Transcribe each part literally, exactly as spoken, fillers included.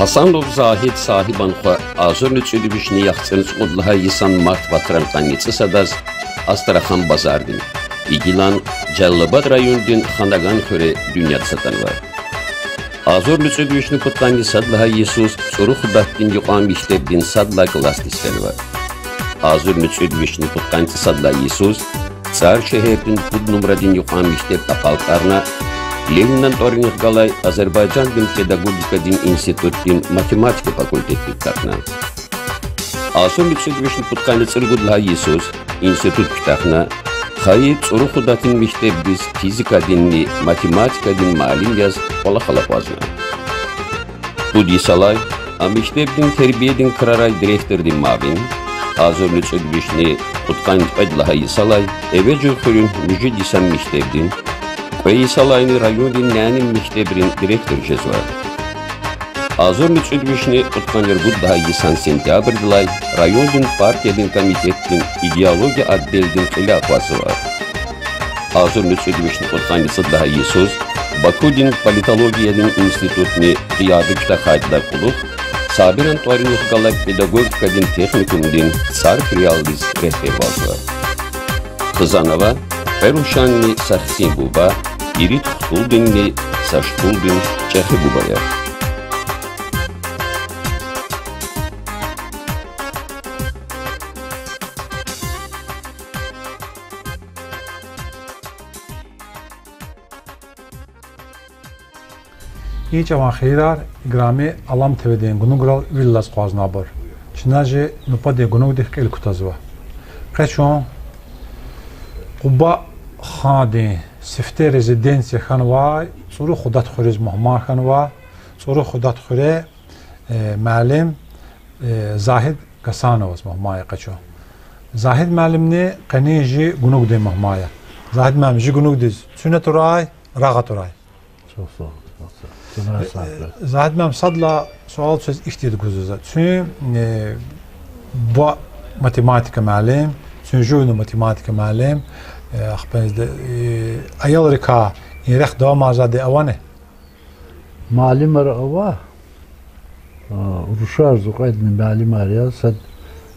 Гьасанов Загьид Сагьибан хва агъзурни кӀуьд вишни яхцӀурни цӀукьуд лагьай йисан март вацран къанни цӀусадаз Астрахан базардин, и гилан Жалалабад райондин Ханаган хуьре дуьньядиз атанва. Агъзурни кӀуьд вишни пудкъанни сад лагьай йисуз ЦӀуру Худатдин юкьван мектебдин сад лагьай классдиз фенва. Агъзурни кӀуьд вишни пудкъанни цӀусад лагьай йисуз ЦӀар шегьердин пуд нумрадин юкьван мектеб акьалтӀарна, Ленинан тӀварунихъ галай Азербайжандин педагогикадин институтдин математика факультетдив гьатна. Агъзурни кӀуьд вишни пудкъанни цӀуругуд лагьай йисуз институт куьтягьна, хайи ЦӀуру Худатдин мектебдиз физикадинни математикадин муаллим яз кӀвалахал акъвазна. Пуд йисалай а мектебдин тербиядин крарай директордин муавин, агъзурни кӀуьд вишни пудкъанни кьвед лагьай йисалай Эвежен хуьруьн муьжуьд йисан мектебдин, кьве йисалайни райондин нянин мектебрин директор жезва. Агъзурни кӀуьд вишни пудкъанни ругуд лагьай йисан сентябрдилай райондин партиядин комитетдин идеология отделдин кьиле акъвазва. Агъзурни кӀуьд вишни пудкъанни цӀуд лагьай йисуз Бакудин политологиядин институтни къиядадиз куьтягьайдалай кьулухъ Сабиран тӀварунихъ галай педагогикадин техникумдин ЦӀар филиалдиз регьбервалзава. Хизанва кьве рушанни са хцин буба, ирид хтулдинни са штулдин чӀехи бубаяр. И чӀаван хийирар, играми Алам ТВ-дин гунуграл вил алаз акъвазнавайбур. Чна чи нубатдин гунугдихъ кӀел кутазва. Къе чун Къуба хандин сифте резиденция хьанвай ЦӀуру Худат хуьруьз мугьман хьанва, ЦӀуру Худат хуьре, э, муаллим, э, Загьид Гьасановаз мугьман я къе чун. Загьид муаллимни къенин чи гунугдин мугьман я. Загьид муаллим, чи гунугдиз цуьн атурай, рагъ атурай. Загьид муаллим, сад лагьай суал квез ихьтин гузва за. Куьн, э, буба математика муаллим, куьн жувни математика муаллим, э, ахпензде, э, аялрикай и рехъ давамарзавайди авани? Муаллимар ава, а, рушар зи кьведни муаллимар я, сад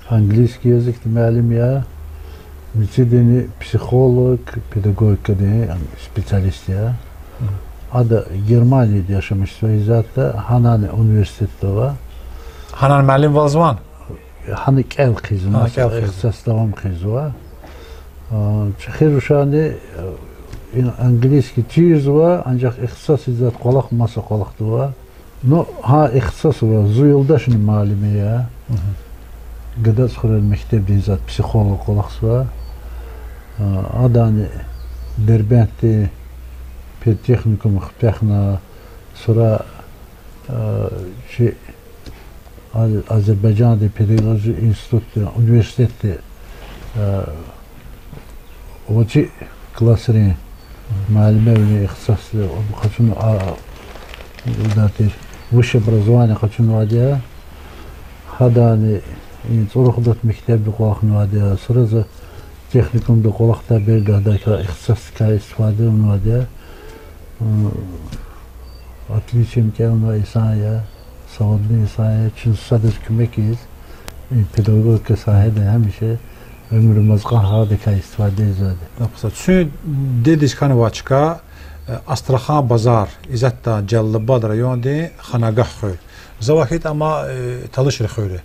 английский языкдин муаллим я, мицидини психолог, педагогикадин специалист я. Ада Германияда яшамиш жезва, гьанани университетда ава. Гьанани муаллимвалзавани? Гьана кӀел хъийизва, ихтисас давам хъийизва. А, чӀехи рушарни, а, английский чирзава, анжах ихтисас ийизвай кӀвалах маса кӀвалахзава. Ну, гьа ихтисас ава, зи юлдашни муаллим я. ГадацӀхуьрел мектебдин затӀ психолог кӀвалахзава. А, адани Дербентдин педтехникум куьтягьна, сура, а, чи А-, Азербайжандин педагогикадин институтдин, университетдин, а, вичи классрин муаллимвилин ихтисасдиз къачун, а, а, тир, высшее образование къачунвайди я. Гьадани и ЦӀуру Худат мектебда кӀвалахнавайди я, сура за техникумда кӀвалахдай береда гьадакай ихтисасдикай истифада авунвайди я. Отличиени кӀелнавай инсан я, савадлу инсан я, чун садаз куьмек ийиз, и педагогика сагьеда гьамиша уьмуьрдин маса кьван гьардикай истифада ийизвайди. Куьн дедиз хьанвай чка, э, Астрахан базар, исятда Жалалабад райондин Ханагагь хуьр. За вахт ама, э, Талишри хуьр я.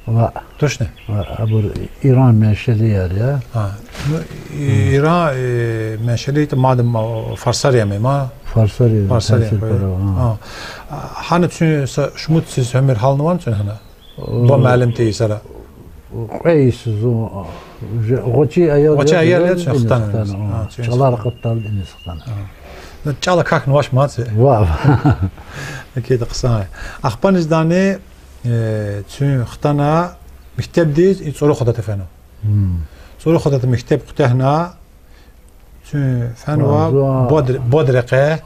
Ва. Тушни? Ва, абур Иран меншелияр я. А, ну, и-, Иран, э, меншели ятӀа мадни, а, фарсар я ма? Фарсар я, фарсар я, фарсар я, а. А, гьана чун са шумуд йис уьмуьр гьалнавани чун гьана? Ба муаллим тийиз сара. Кьве йис зун, а, уже гъвечӀи аял, гъвечӀи аял я чун хтана. А, чӀалар кьатӀдалди иниз хтана. А. Ну, чӀал акахьнавач ма це. Ва, ва. Окей, да хъсан я. Ахпанизни, э, чун хтана мектебдиз и ЦӀуру Худатда фена. Мм. ЦӀуру Худатда мектеб куьтягьна, чун фенва Ва, зун, Бод, Бод рекье.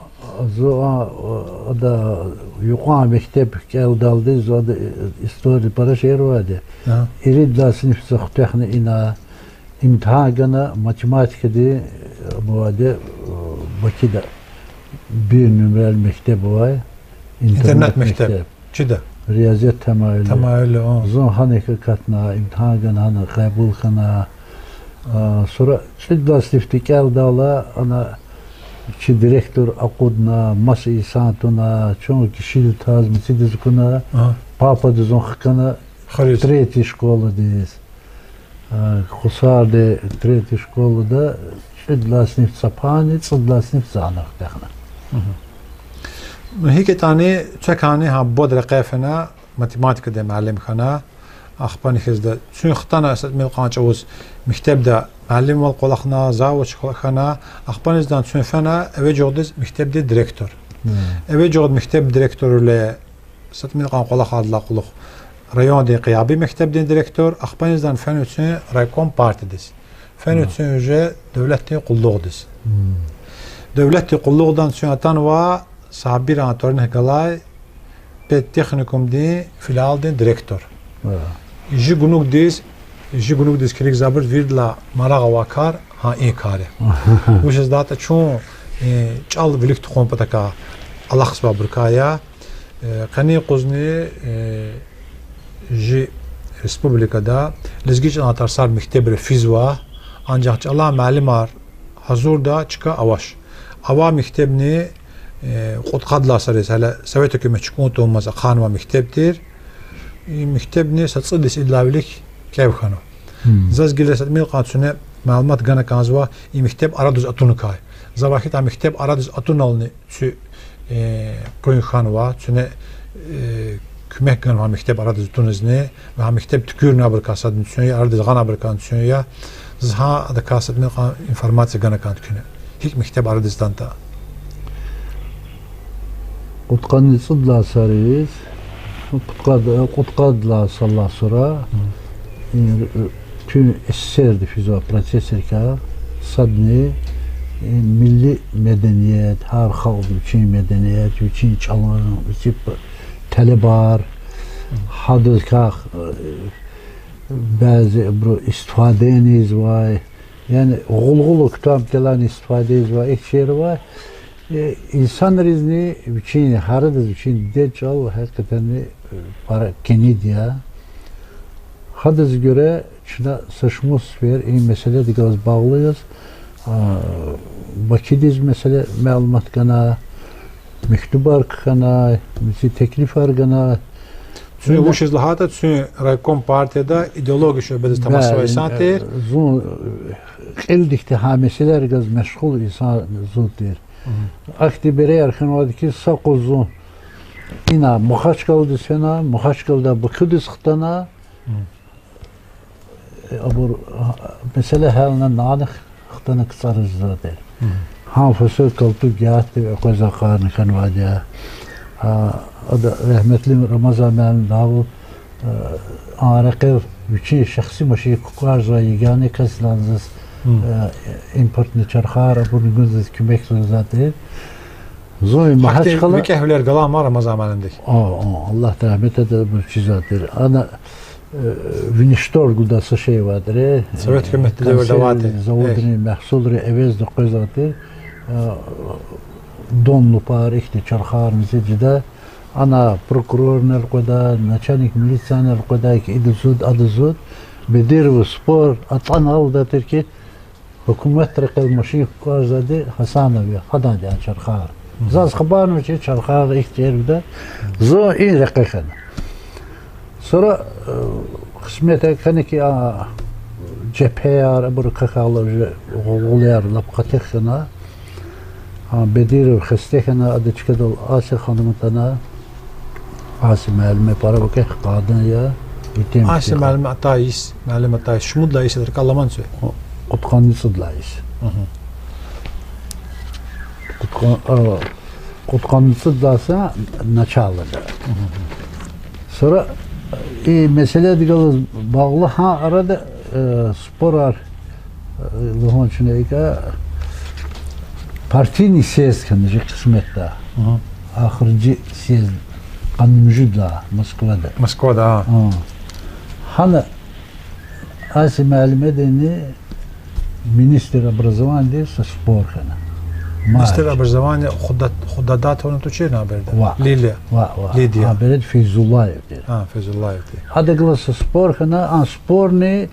Зун, а, ада юкьван мектеб кӀелдалди, зун ада, э, история пара шейэр авайди. Ага. Ирид лагьай синиф за куьтягьна ина, имтигьан гана, математикади, э, авайди, э, Бакида бир нумрал мектеб авай, интернат-мектеб. Интернат-мектеб. Чида? Риязият тамайюлу. Тамайюлу, а. Зун гьана акатна, имтигьан гана, гьана кьабул хьана. А, сура цӀуд лагьай синифди кӀелдайла, ана чи директор акъудна, маса инсан туна, чун кишил таз мицидиз акуна, Ага. папади зун хкана Хуьруьз. Третий школадиз. А, Хусарди третий школада цӀуд лагьай синиф цапани, цӀуд лагьай синиф за ана куьтягьна. Мгм. Ну, гьикӀ ятӀани, цвекани гьа Бод рекье фена, математикадин муаллим хьана, ахпани хьизда чун хтана са тӀимил кьван чӀавуз мектебда муаллимвал кӀвалахна, завуч хьана, ахпанизни чун фена эвичӀдиз мектебдин директор. Мгм. ЭвичӀди мектеб директорвиле са тӀимил кьван кӀвалахайдалай кьулухъ райондин къиябин мектебдин директор, ахпанизни фена чун райком партиядиз. Фена чун уже девлетдин къуллугъдиз. Девлетдин къуллугъдани чун атанва Сабиран тӀварунихъ галай педтехникумдин филиалдин директор. Жи гунугдиз, жи гунугдиз килигзавайбуруз виридалай марагъ авай кар гьа и кар я. Вучиз лагьайтӀа чун, э, чӀал вилик тухун патахъай алахъзавайбурукай я. Э, къенин юкъузни, э, жи республикада лезги чӀалан тарсар мектебра физва, анжах чӀалан муаллимар гьазурдай чка авач. Авай мектебни, э, кьудкъад лагьай йисариз, гьеле совет гьукумат чукӀун тавунмаз ахъанвай мектеб тир. И мектебни са цӀуд йис идалай вилик кӀев хьанва. Заз гила са тӀимил кьван чуьне малумат гана кӀанзава и мектеб арадиз атунакай. За вахитӀа мектеб арадиз атунални чуь, э, къуьн хьанва, чуьне, э, куьмек ганва гьа мектеб арадиз атунизни, ва гьа мектеб туькӀуьрнавайбурукай садни чун я, арадиз гъанвайбурукайни чун я. Заз гьа адакай са тӀимил кьван информация гана кӀанда куьне. ГьикӀ мектеб арадиз атанатӀа. Кьудкъанни цӀуд лагьай йисариз, кьудкъад-, кьудкъад лагьай йисалай сура, и, туьн СССР-да физвай процессрикай садни, и, милли меденият, гьар халкьдин вичин меденият, вичин чӀалан, вичин п-, телебар, гьадаз квай, э, бязибуру истифаде ийизвай, яни гъулгъула кутам кӀелайла истифаде ийизвай ихьтин шейэр авай, э, инсанризни вичин, гьарадиз вичин дидед чӀал гьакъикъатдани, э, пара кӀаниди я. Гьадаз гуьре чна са шумуд сефер и месэладихъ галаз багълу яз, а, Бакидиз месэла малумат гана, мектубар кхьена, мици теклифар гана. Чун вучиз лагьайтӀа чун райком партияда идеология шуьбедиз тамашзавай инсан тир. Зун, э, кьилдихъди гьа месэлайрихъ галаз машгъул инсан зун тир. Ахьтин береяр хьанвайди хьи, са юкъуз зун ина Махачкъаладиз фена, Махачкъаладай Бакудиз хтана. Абур, а, месэла гьялна, нанихъ хтана КцӀариз затӀ. Гьа фасил калтук гятдив экъвезвай къарни хьанвайди я. А, ада рагьметлу Рамазан муаллимдал, а, а рекьел вичин шахси машин кукӀварзавай егана кас лагьана заз, а, импортный чархар, абурни гуз заз куьмекзавай затӀ. Зун Махачкъала викӀегьвилер галай ма Рамазан муаллимдихъ. А, а, Аллагьди рагьмет ада, абур чизвай тир. Ана, э, винишдор гудай са шей авай тир. Совет гьукуматдин девирда авай тир. Консервный заводрин мягьсулрин эвезда къвезвай тир. Э, дон лупар, ихьтин чархар мизе жедай. Ана прокурорни элкъведай, начальник милициярни элкъведай хьи, ида зуд, ада зуд. Бедирован спор атӀана лугьудай тир хьи, гьукуматдин рекьел машин кукӀварзавайди Гьасанов я, гьаданди я чархар. Заз хабарни авач, чархар ихьтин жер гуда. Зун и рекье хьана. Сура, э, Кьисмет я хьана хьи, а, жепеяр, абур какахьайла уже гъулгъулаяр лап къати хьана. А, Бедиров хесте хьана, ада чкадал Ася ханум атана. Ася муаллима пара вакӀ къадан я, итим Ася фикир. Муаллима атай йис, муаллим атай йис, шумуд лагьай йис я, ракӀ аламани квез? Кьудкъанни цӀуд лагьай йис. Мгм. Кьудкъан-, а, кьудкъанни цӀуд лагьай йис началода. Мгм. Сура и месэладихъ галаз багъла гьа арада, э, спорар, э, лугьун чна икӀа, партийный съезд хьана чи кьисметда. Мгм. Ахыржи съезд къанни муьжуьд лагьай Москвада. Москвада, а. А. Гьана Ася муаллимадини министр образованиядиз са спор хьана. Министр образования Худа-, Худадатовна туширни а береда? Ваъ. Лилия. Ваъ, ваъ. Лидия. А береда Фейзуллаев тир. А, Фейзуллаев тир. Адахъ галаз са спор хьана, а спорни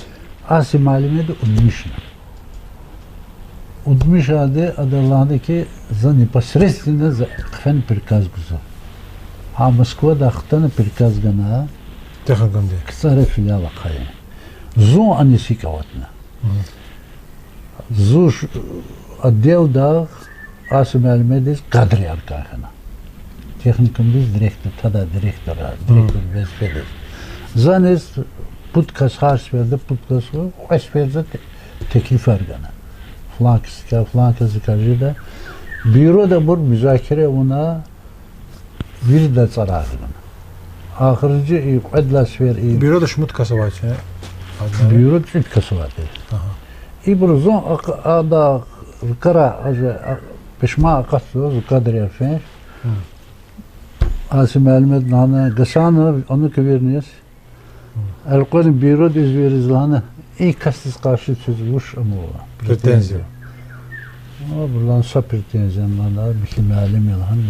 Ася муаллимади удмишна. Удмишайди ада лагьана хьи, за непосредственно за хъфена приказ гузва. Гьа Москвадай хтана приказ гана. Техникумди. КцӀара филиал ахъая. Зун аниз гьикӀ аватна. Мгм. Зун отделдихъ Ася муаллимадиз кадрияр кӀан хьана. Техникумдиз директор, тадай директор, директор везифедиз. За аниз пуд кас, гьар сеферда пуд кас, кьве сеферда те-, теклифар гана. Флан касдикай, флан касдикай жеда. Бюрода абур музакире авуна, вирида цӀарар гана. Ахыржи и кьвед лагьай сефер и Бюрода шумуд кас авай чи? Бюрода цӀуд кас авай тир. Ибур зун акъ-, ада рукара, а, пашман акъатзава, зун кадрияр фин. Ася муаллимади лагьана: Гасанов, ану-ка вириниз. Элкъвена бюродиз вириз лагьана: и касдиз къарши квез вуч ама ава? Претензия. Абуру лагьана: са претензия лагьана, михьи муаллим я лагьана.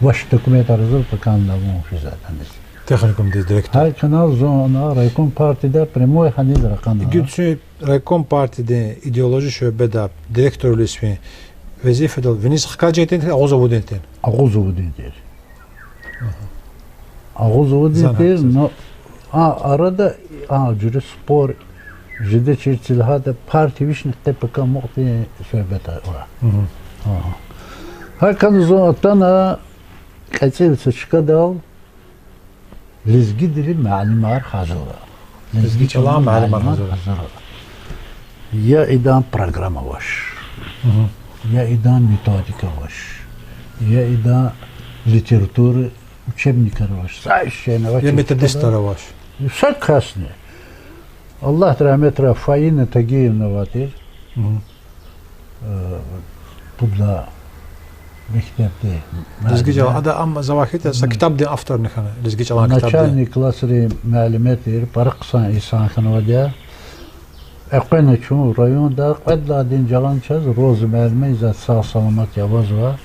Ваш документар гьазур, пакамна вун физватӀа аниз. Техникумдиз директор. Гьакӏ хьана зун ана райком партияда прямой гьаниз ракъана. Игит чи райком партиядин идеология шуьбеда директорвилиз фин везифадал виниз хкажайтин тир, агъуз авудин тир? Агъуз авудин тир. Агъуз авудин тир, но а арада а жуьре спор жедачир, чи лагьайтӀа, партия вишни къе-пака амукьдин суьгьбет ава. Гьакӏ хьана зун атана, кьецӏил са чкадал лезгидин муаллимар гьазур ава. Лезги чӀалан муаллимар гьазур ава. Я идан программа авач, я идан методика авач, я идан литература, учебникар авач, са шейни авач. Я методистар авач. Са касни. Аллагьди рагьметрай Фаина Тагиевна авай тир. Э, пуд лагьай мектебдин муаллим я. Лезги чӀалан, ада ам завахида са ктабдин авторни хьана, лезги чӀалан ктабдин. Начальный классрин муаллима тир, пара хъсан инсан хьанвайди я. Экъвена чун районда, кьвед лагьайдин жагъана чаз Роза муаллима, за сагъ-саламат я, авазва.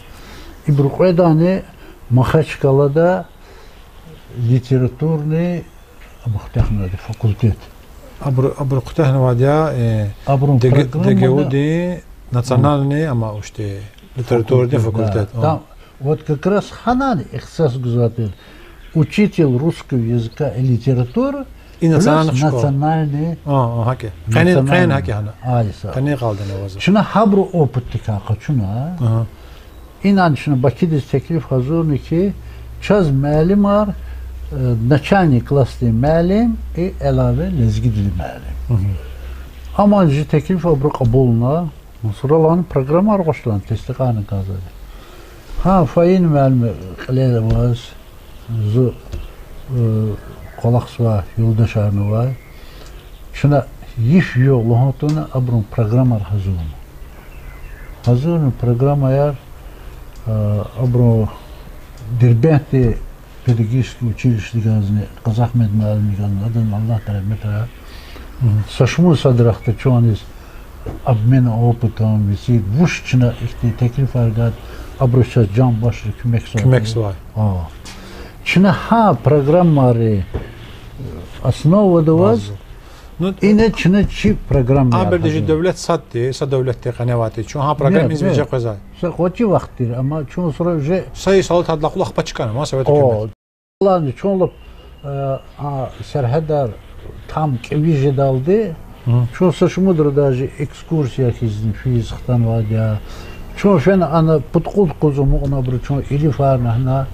Ибуру кьведани Махачкъалада литературный, абуру куьтягьнавайди факультет. Абуру, абуру куьтягьнавайди я, э, абурун ДГУ-дин национальный, ама иште литературадин факультет. Там вот как раз гьанани ихтисас гузвай тир: учитель русского языка и литературы и национальных школ. Национальный. А, а, гьакӀ я. Къени, къени гьакӀ я гьана. Къени къалдана авазва. Чна гьабурун опытдикай къачуна. Инани чна Бакудиз теклиф гьазурна хьи, чаз муаллимар, э, начальный классдин муаллим и илава лезгидин муаллим. Амма чи теклиф абуру кьабулна, суралан программаяр гъваш лагьана, тестикьарна кӀанзавайди. Гьа, Фаина муаллима кьилел аваз, зун, э, кӀвалахзавай юлдашарни авай. Чна йиф-югъ лугьун тавуна абурун программаяр гьазурна. Гьазурна программаяр, э, абурун Дербентдин педагогический училищедиганзни, Къазахмед муаллимдиганзни, адан Аллагьди рагьметрай. Са шумуд садрахъда чун аниз обмен опытом, вичин вуч чна ихьтин теклифар гайитӀа, абуру чаз чан башри куьмекзавай. Куьмекзавай. А. Чна гьа программайрин основада аваз, ина чна чи программаяр гьазурна. Абуру чи девлет сад тир, са девлетди къеневай тир. Чун гьа программадиз виже къвезвай. Са гъвечӀи вахт тир, амма чун сура уже са йис алатайдалай кьулухъ ахпа чкӀана ман совет гьукуматди. Чун лап, э, а, сергьятар Там кӀеви жедалди, чун са шумудра даже экскурсия хьиз физ хтанвайди я. Чун фена ана пудкъуд-къуз амукьна абуру, чун илифарна гьана,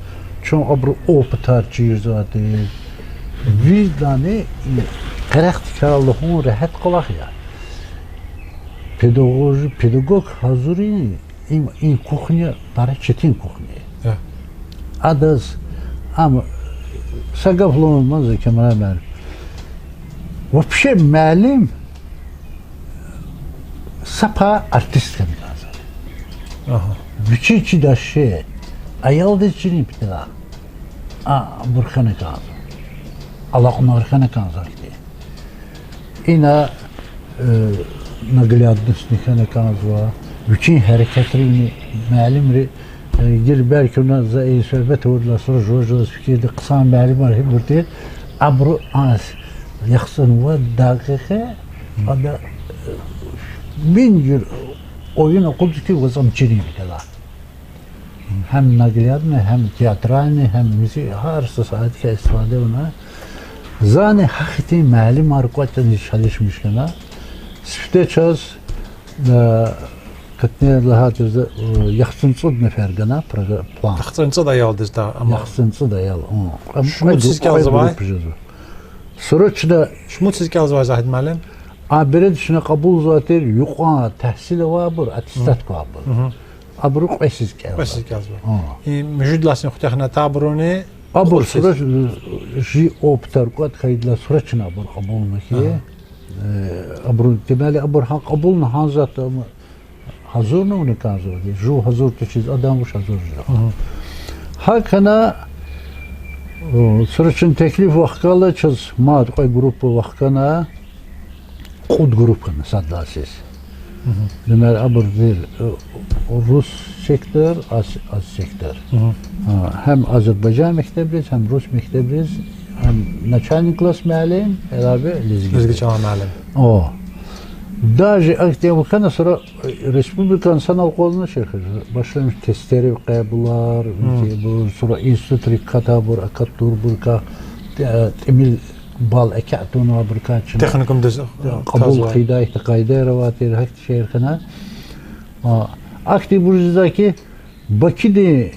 чун абуру опытар чирзавайди. Виридалайни и къерехдикай лугьун регьят кӀвалах я. Педагог, педагог гьазурин, им, и кухня пара четин кухня. Адаз, ам, са гаф лугьун ман за, Камран муаллим. Вообще муаллим са пай артист хьана кӀанзава. Вичин чидай шей аялдиз чирун патал, а, абур хьана кӀанзава. Алакьунар хьана кӀанзава хьи. Ина, э, наглядностьни хьана кӀанзава, вичин гьерекатрини муаллимри, э, гила белки вуна за и суьгьбет авурдалай сура жува-жуваз фикирда хъсан муаллимар гьибур тир, абуру аз яхцӀурни вад дакьикьа, ада, э, минг жуьре оюн акъудзава хьи, ваз ам чирун патал. Гьам наглядно, гьам театральный, гьам миси-, гьар са сайтдикай истифада авуна. Зани гьахьтин муаллимар кӀватӀиз чалишмиш хьана. Сифте чаз, э, катне лагьайтӀа, э, яхцӀурни цӀуд нефер гана програ-, план. ЯхцӀурни цӀуд аялдиз да ама. ЯхцӀурни цӀуд аял, у. Шумуд сиз кӀелзавай? Кьве группа жезва. Сура чна... Шумуд сиз кӀелзавай, Загьид муаллим? А береда чна кьабулзавай тир юкьван тагьсил авайбур, аттестат квайбур. Абуру кьве сиз кӀелзавай. Кьве сиз кӀелзавай. И муьжуьд лагьай синифдихъ атайбуруни? Абур сура, жи опытар кӀватӀ хьайидалай сура чна абур кьабулна хьи. Э, абуру, демели, абур гьа кьабулна, гьа затӀ, ам, гьазурна авуна кӀанзавайди, жув гьазур тушиз, адан вуч гьазур жезва. ГьакӀ хьана, о, сура чна теклиф вахкайла, чаз мад кьве группа вахкана, кьуд группа хьана сад лагьай сиз. Демели, абур тир, э, рус сектор, ас-, ас сектор. А, гьам азербайжан мектебриз, гьам рус мектебриз, гьам начальный класс муаллим, илава лезги. Лезги чӀалан муаллим. О. Даже ахьтин вахкана сура, э, республикан санал акъвазна шехьиз, башламишна тестера къайбулар, сура институтрик катайбур, акатдайбурукай, э, тӀимил балл экечӀ тавунвайбурукай чна техникумдиз кьабул хъийидай ихьтин къайдаяр авай тир, гьахьтин шейэр хьана. А, ахьтинбур жезва хьи, Бакудин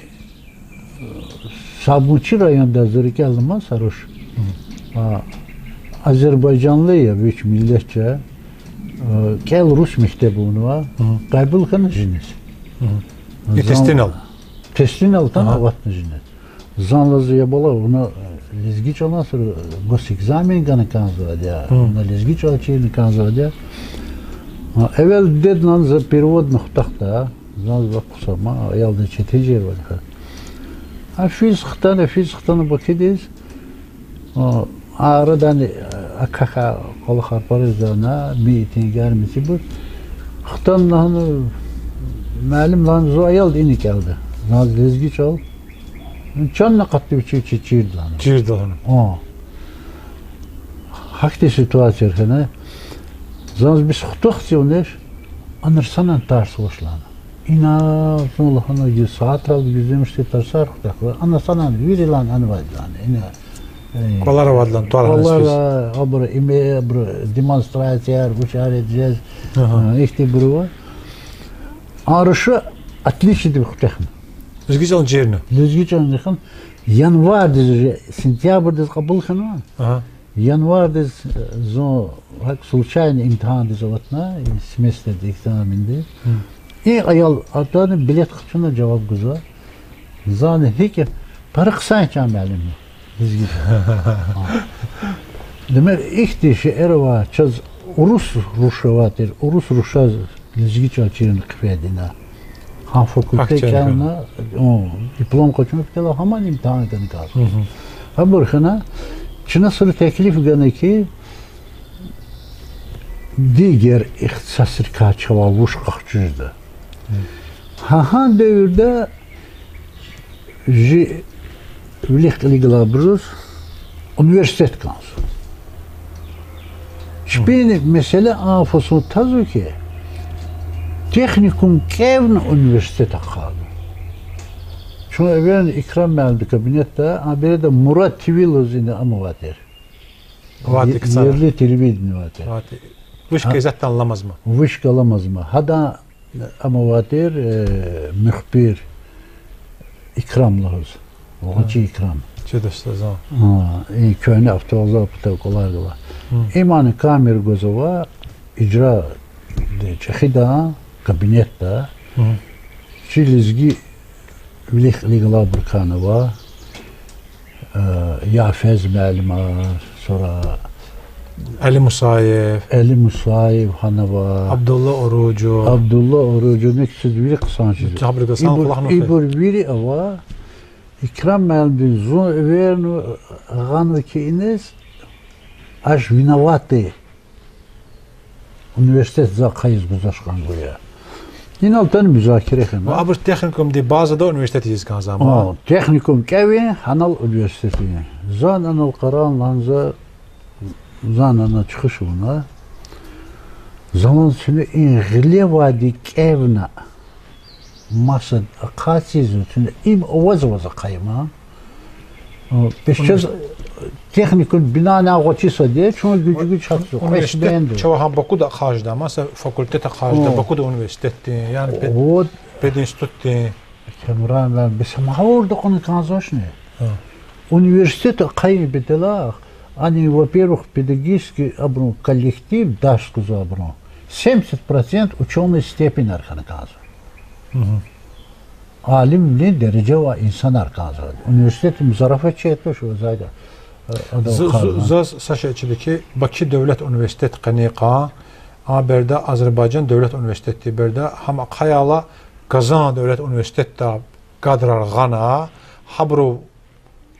Сабунчи райондай зи рикӀел аламаз са руш. А, азербайжанли я, вич миллетчи я. А, кӀел рус мектеб авунва, къайбул хьана жиниз. И тестинал? Тестинал атана аватна жиниз. Зун лугьузва, я бала, вуна, э, лезги чӀалан сура госэкзамен гана кӀанзавайди я, вуна лезги чӀал чирна кӀанзавайди я. А, эвел дидедилай за переводни хутахда, зун лугьузва, хъсан ма, аялдиз четин жезвайди я. А физ хтана, физ хтана Бакудиз, а, арадани, а, акахьай кӀвалахар паризна, митингар, мисибур. Хтана лагьана, муаллим лагьана, зун аялди ина кӀелда. Зун лугьузва лезги чӀал. Чан акъатда вичи, чи чирда лагьана. Чирда лагьана. О. Гьахьтин ситуацияр хьана. Зун лугьузва, бес хутахзавач, анра санани тарс авач лагьана. Ина, зун лагьана, и сатрал гуьземишди тарсар хутахзава. Ана санани вири лагьана, анвайди лагьана. Ина, э, кӀвалера авайди лагьана, тӀвар гьана кӀвалера, абуру име, абуру демонстрацияяр, вучар жез. Ихьтинбур ава. А руш отличникдив хутахна. Лезги чӀални чирна? Лезги чӀални хьана. Январдиз, уже сентябрдиз кьабул хьанва. Январдиз, э, зун гьакӀ случайно имтигьандиз аватна, и семестрдин экзаменди. И аял атана билет къачуна жаваб гузва. Зани гьикӀ, пара хъсан я чан муаллим. Лезги. Демек, ихьтин шейэр ава, чаз урус руш авай тир, урус рушаз лезги чӀал чирун хъфейди ина. Гьа факультет кӀелна, о, диплом къачуна хтала гьаман имтигьан гана кӀанзава. Абур хьана, чна сура теклиф гана хьи, дигер ихтисасрикай чавай вуч къахчуз жеда. Гьа гьа девирда жи вилик-кьилик галайбуруз университет кӀанзава. Чпин месэла а фасон тазва хьи, техникум кӀевна университет ахъайна. Чун эвелни Икрам муаллимдин кабинетда, а береда Мурад ТВ лугьуз ина ам авай тир. Авайди кцара. Ерли телевидение авайди. Вышка исятда аламазма. Вышка аламазма. Гьада ам авай тир, э, мухбир Икрам лугьуз. Гъвечӏи Икрам. Чидач заз. А, и куьгьне автовокзал патав кӏвалер гала. Имани камера гваз ава, ижра де чӏехида, кабинетда. Чи лезги вилик-кьилик галайбур кӏанзава. Э, Яфез муаллим, сура Али Мусаев. Али Мусаев гьана ава. Абдулла Уружу. Абдулла Уружу, никсуд вири хъсан чиз. Ибур, ибур вири ава. Икрам муаллимди зун эверна гъанва хьи иниз, аж виноватый. Университет за ахъайиз гузвач кӏанзава. Инал атана музакире хьана. Абур техникумдин базада университет ийиз кӏанзавай. О, техникум кӏевин, гьанал университет ийин. Зун анал къарагъна лагьана за, зун ана чуьхуьш авуна. Залан цуьне и гъилевайди кӏевна. Маса ахъайиз, цуьне им аваз-аваз ахъайима. О, бес чаз техникум бинани гъвечӏи сад я, чун гуьжуьгуьж гьатзава, кьве сменда. Чавай гьа Бакуда ахъайиз жеда, маса факультет ахъайиз жеда, Бакуда университетдин, яни пе-, пединститутдин. Камран, бес ам гъавурда кьуна кӏанзавачни? Университет ахъайин бедел, ани, во-первых, педагогический абурун коллектив, дарс гузвай абурун, семьдесят процент учёный степеньар хьана кӏанзава. Алимвилин дережа авай инсанар кӏанзава. Университетдин зарафат чи туш, вазайда, э, адав З-, з-, къарна. Заз са шей чида хьи, Баку девлет университет къени къан, а береда Азербайжан девлет университетди береда, гьам ахъайайла Казан девлет университетда кадрар гъана, гьабуру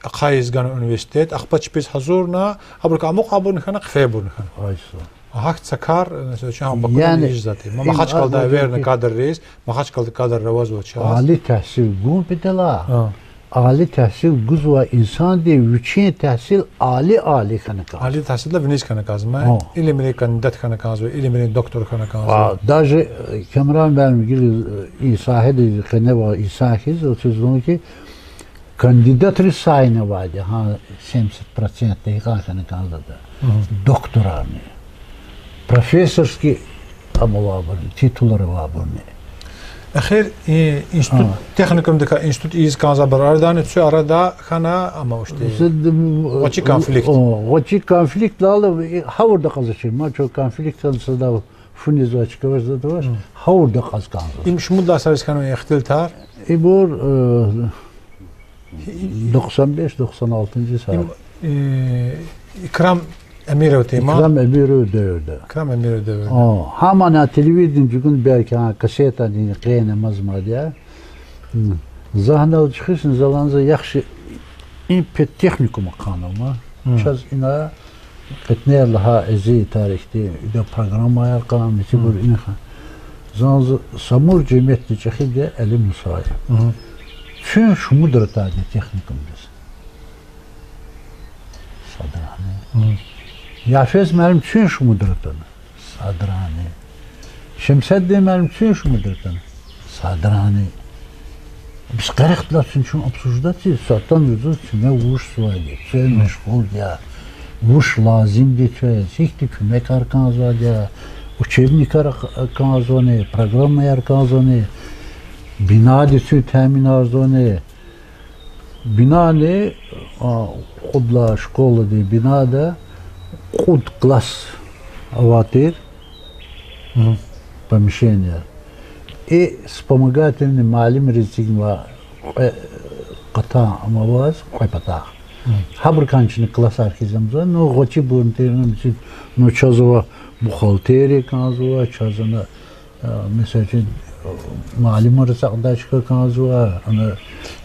ахъайиз гана университет, ахпа чпиз гьазурна, абурукай амукьайбурни хьана, хъфейбурни хьана. Гьахьтин са кар, месела, чун гьа Бакуда ийизвайди. Ма Махачкъалада эверна кадрриз, Махачкъалада кадрар авазвач. Али тегьсил гун бедел, али тегьсил гузвай инсанди вичин тегьсил али-али хьана кӏанзава. Али тегьсилдилай виниз хьана кӏанзава, илимрин кандидат хьана кӏанзава, илимрин доктор хьана кӏанзава. Даже, э, Камран муаллим гила, э, и сагьеда къеневай инсан хьиз, ацуз лугьун хьи, кандидатриз саинавайди, гьа, семьдесят процент гьикьван хьана кӏанзаватӏа. Докторарни, профессорский ам авайбурни, титулар авайбурни. Эхир, и, институт, техникумдикай институт ийиз кӏанзавайбур арадани цуь арада хьана, амма иште гъвечӏи конфликт. Гъвечӏи конфликт лала, гьавурда акьазвачир, ма чун конфликт хьана садав фу незвай чка авач, зада авач, гьавурда акьаз кӏанзава. Им шумуд лагьай йисариз хьанва ихтилатар? Ибур, э, доксан беш, доксан алтынчы йисар. Им, э, Икрам Эмиров тир ма? Икрам Эмиров девирда. Икрам Эмиров девирда. О, гьамана телевидение чӏугуна белки гьа кассетани къене амазмайди я. За гьанал чуьхуьшна, за лагьана за, яхши, им педтехникум ахъайнава ма. Чаз ина кьетӏен лагьай эзи тарихди ида программаяр кьан, мисибур иниха. Зан за Самур жемятди чӏехиди я Али Мусаев. Цуьн шумудра атайди техникумдиз. Садрани. Яфез муаллим цуьн шумудра атана. Садрани. Шемседдин муаллим цуьн шумудра атана. Садрани. Бес къерехдилай цуьн чун обсуждать ийиз, са атана заз цуьне вуч жезвайди, цуьн машгъул я, вуч лазимди квез, гьихьтин куьмекар кӏанзавайди я, учебникар кӏанзавани, программаяр кӏанзавани, бинади цуьн таъминарзавани. Бинани, а, кьуд лагьай школадин бинада кьуд класс авай тир, помещение. И вспомогательный муаллимриз эцигнавай кьве къатан ам аваз, кьве патахъ. Гьабурукай чна классар хьиз амазва, ну, гъвечӏибурни тир, ну, чаз ава бухгалтерия кӏанзава, чаз ана Месела, муаллимар сакъдай чка кӏанзава, ана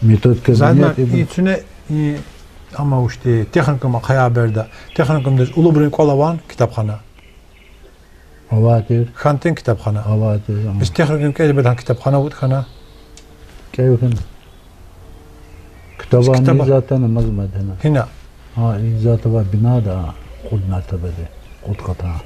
метод кабинет. Зайдман, и цуьне, и, амма иште техникум ахъая берда, техникумдиз улубрин кӏвал авани китабхана? Авай тир. Хьанатӏани китабхана? Авай тир. Бес техникум кӏевди берда гьа китабхана авуд хьана? Кӏев хьана. Ктабани ктаба- исятда амазмайди гьана. Гьина. Гьа, исятда авай бинада, кьуд мертебади, кьуд къатан.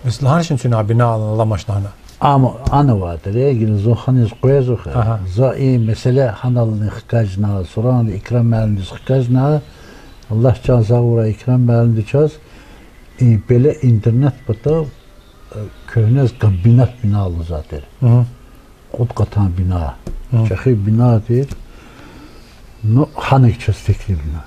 Бес лагьаначни цуьне а бина аламач лагьана? Ам ана авай тир, гила зун гьаниз къвезва хьи. За и месэла гьанални хкажна, суран Икрам муаллимдиз хкажна, Аллагь чан сагъ авурай, Икрам муаллимди чаз и пеле интернат патал, э, куьгьнез комбинат бина лугьузвай тир. Кьуд къатан бина. ЧӀехи бина тир. Ну, гьаник чаз теклифна.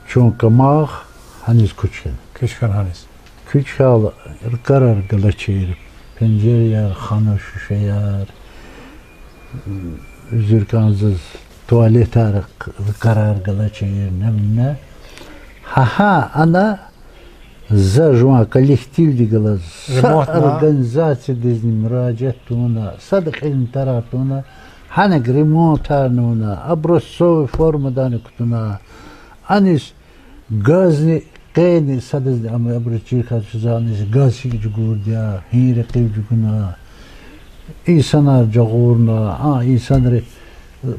Чун камахъ гьаниз куьч хьана. Куьч хьана гьаниз. Куьч хьайила, ракӀарар галачир, пенжерар хана, шуьшеяр, зурканзаз туалетар, ракӀарар галачир, нем-не. Гьа-гьа, ана за жуван коллективдихъ галаз са организациядизни муражиат тавуна, сада кьилни тарар тавуна, гьаник ремонтарни авуна, образцовый формадани кутуна, аниз газни, къени садазни, ам абуруз чир хьайи чизаниз газ гьикӀ чӀугурди я, гьи рекьив чӀугуна, инсанар жагъурна, а инсанри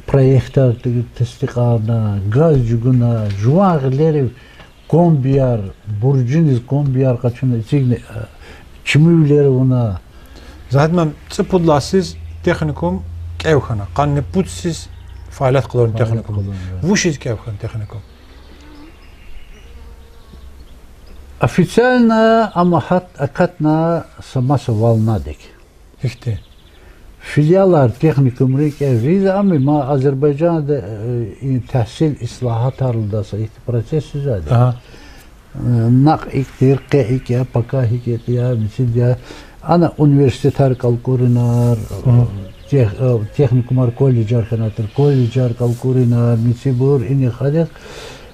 проектар тестикьарна, газ чӀугуна, жуван гъилерив комбияр, буржиниз комбияр къачуна, эцигна, чимивилер авуна. Загьид муаллим, цӀипуд лагьай йисуз техникум кӀев хьана, къанни пуд йисуз фаалият къалурна техникум. Вучиз кӀев хьана техникум? Официально ам гьат акатна са маса волнадик. Гьихьтин? Филиалар, техникумри кӀевзава, амма ма Азербайжанда, э, и тагьсил ислягьатар лугьудай са ихьтин процесс жезвайди. Э, накь икӀ тир, къе икӀ я, пака гьикӀ ятӀа, мичӀи я. Ана университетар кӀалкӀурунар, тех-, э, техникумар, колледжар хьанатӀа, колледжар кӀалкӀурунар, мичӀибур, инихъ-анихъ,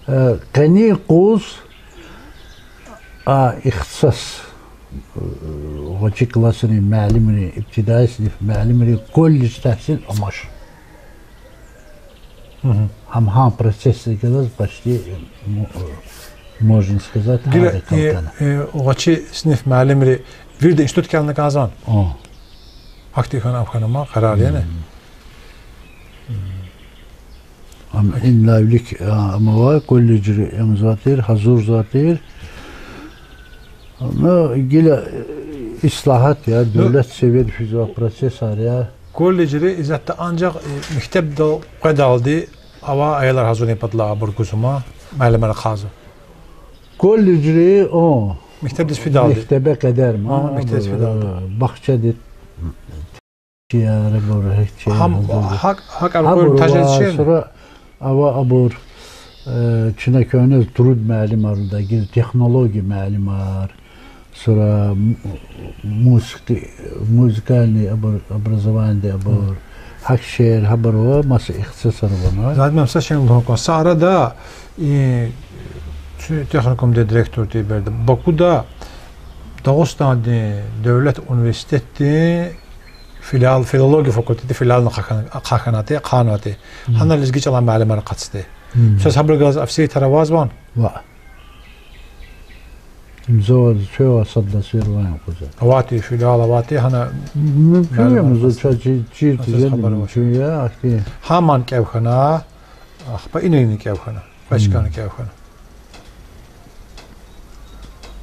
э, къенин къуз, а ихтисас, э, гъвечӀи классрин муаллимрин, ибтидаи синиф муаллимрин колледж тагьсил амач. Гьам гьа процессдихъ галаз почти, можно сказать, гьада кӀалтӀана. ГъвечӀи синиф муаллимри вирида институт кӀелна кӀанзавани? Гьахьтин хьана, ам хьана ман къарар, яни. Ам инлай вилик, а, ам авай, колледжри ам ийизвай тир, гьазурзавай тир. Ну, гила, э, ислагьат я, девлет севияда физвай процессар я. Колледжри исятда анжах, э, мектебдал къведалди авай аялар гьазурун патал абур гузва, муаллимар ахъайзава. Колледжри, о, мектебдиз фидалди, мектебе къедар ман, мектебдиз фидалди, э, бахчадиз чарабур, гьакӀ, гьакӀ абур тажез чир. Сура ава абур, э, чна куьгьнез труд муаллимар лугьуда, гила технология муаллимар, сура м-, музыки-, музыкальный абур, образованиеди абур, гьакӀ шиир, гьабур ва маса ихтисасар авуна. Загьид муаллим, са шей лугьун кӀанзава. Са арада и техникумдин директор тир берда Бакуда Дагъустандин девлет университетдин филиал, филология факультетдин филиални ахъа хьанатӀа, ахъайнавайтӀа. Гьана лезги чӀалан муаллимар акъатзавайди. Чаз гьабурухъ галаз официально тара авазвани? Ва. Им завай чӀавуз сад лагьай йисуз ван къуза. АвайтӀа, филиал авайтӀа, гьана мумкин я, мумкин я, чаз чир, чир тежеди мумкин я, ахьтин. Гьамни кӀев хьана, ахпа инини кӀев хьана, квачкани кӀев хьана.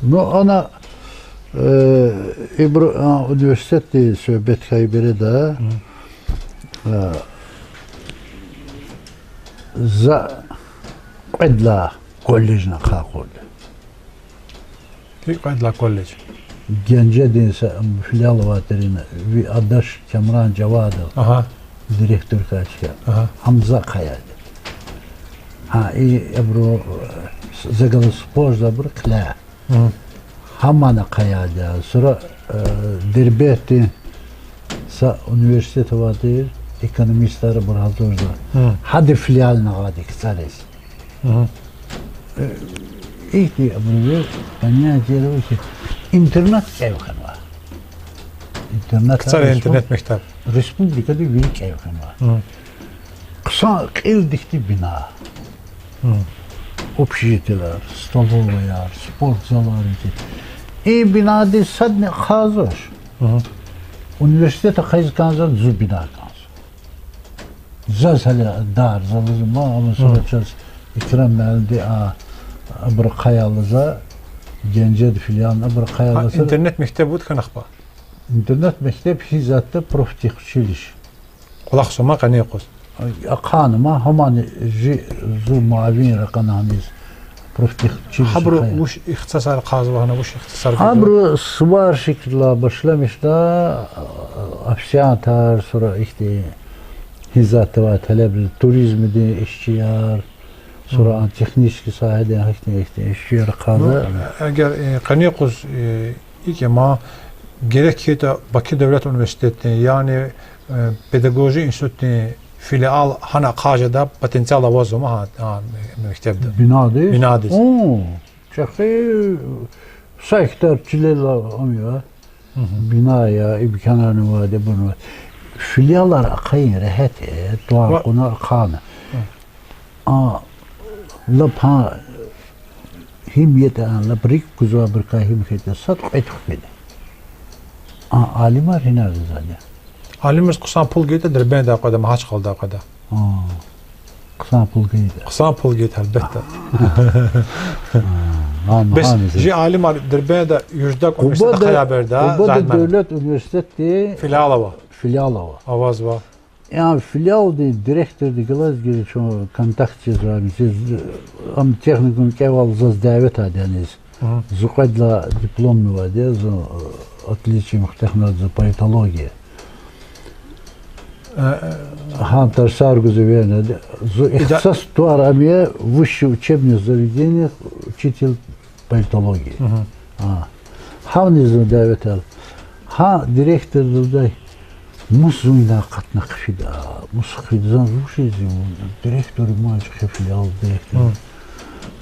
Ну, ана, э, ибуру, а, университетдин суьгьбет хьайи береда, э, за кьвед лагьай колледжни ахъа акъудда. ГьикӀ кьвед лагьай колледж? Генжедин са филиал авай тир ина, ви ардаш Камран Жавадов директор хьайи чка. Гьам за ахъайайди. Гьа, и абуру, э, за галаз супожда абуру хълагь. Гьамни ахъайайди я. Сура, э, Дербентдин са университет авай тир, экономистар абур гьазурзава. Гьадан филиални гьадай КцӀариз. Э, ихьтин абуру понятие ава хьи, интернат кӀев хьанва. Интернат, КцӀарин интернат мектеб. Республикада вири кӀев хьанва. Хъсан кьилдихъди бина. Общежитиелар, столоваяяр, спортзалар икӀ. И бинадиз садни ахъайзавач. Университет ахъайиз кӀанзавайди зун бина кӀанзава. Заз гьеле дар, за лугьузва ман, амма сура чаз Икрам муаллимди, а, абуру ахъая лугьузва, Генжеда филиални абуру ахъая лугьузва. Интернат мектеб вуч хьана ахпа? Интернат мектеб хьиз ятӀа профтехучилище. КӀвалахзава ман къенин къуз. Ахъайна ман, гьамани жи зун муавин ракъана гьаниз, профтехучилище. Гьабуру вуч ихтисасар кьазва, гьана вуч ихтисас гузва? Гьабуру сварщикдилай башламишда, официантар, сура ихьтин гьи затӀ авай талеб, туризмдин ишчияр, сура технический сагьедин гьихьтин-гьихьтин ишчияр кьазва. Эгер къенин юкъуз икӀ я ман, герек хьайитӀа Баку девлет университетдин, яни педагогия институтдин филиал гьана ахъа жеда, потенциал авазва ман гьа мектебда. Бинадиз? Бинадиз. ЧӀехи са гектар чилел ам я. Бина я, имканарни авайди, буна. Филиалар ахъайин регьят я, тӀвар кьуна ахъайна. А, лап гьа, гьим ятӀа, лап рикӀ гузвайбурукай гьим хьайитӀа, сад-кьвед хкведа. А алимар гьинай жезвайди я? Алимриз хъсан пул гайитӀа, Дербентдай къведа, Магьачкъаладай къведа. Хъсан пул гайитӀа. Хъсан пул гайитӀа, гьелбетда. Бес жи алимар Дербентда южда университетда ахъая берда, Къубада девлет университетдин филиал ава. Филиал ава. Авазва. Яни филиалдин директорди галаз гила чун контакт жезвайди я, ам техникум кӀевал заз дявет авайди я аниз. Зун кьвед лагьай дипломни авайди я, зун отличие мухтахнавайди за политология. Гьа тарсар гуз эвернайди я. Зун ихтисас тӀвар ам я высшее учебное заведение, учитель политологии. Гьавни зун дявет ая. Гьа директорди лугьудай, мус зун ина акъатна хъфида, мус хъфида, зун вучиз, директор ман, чӀехи филиал директор.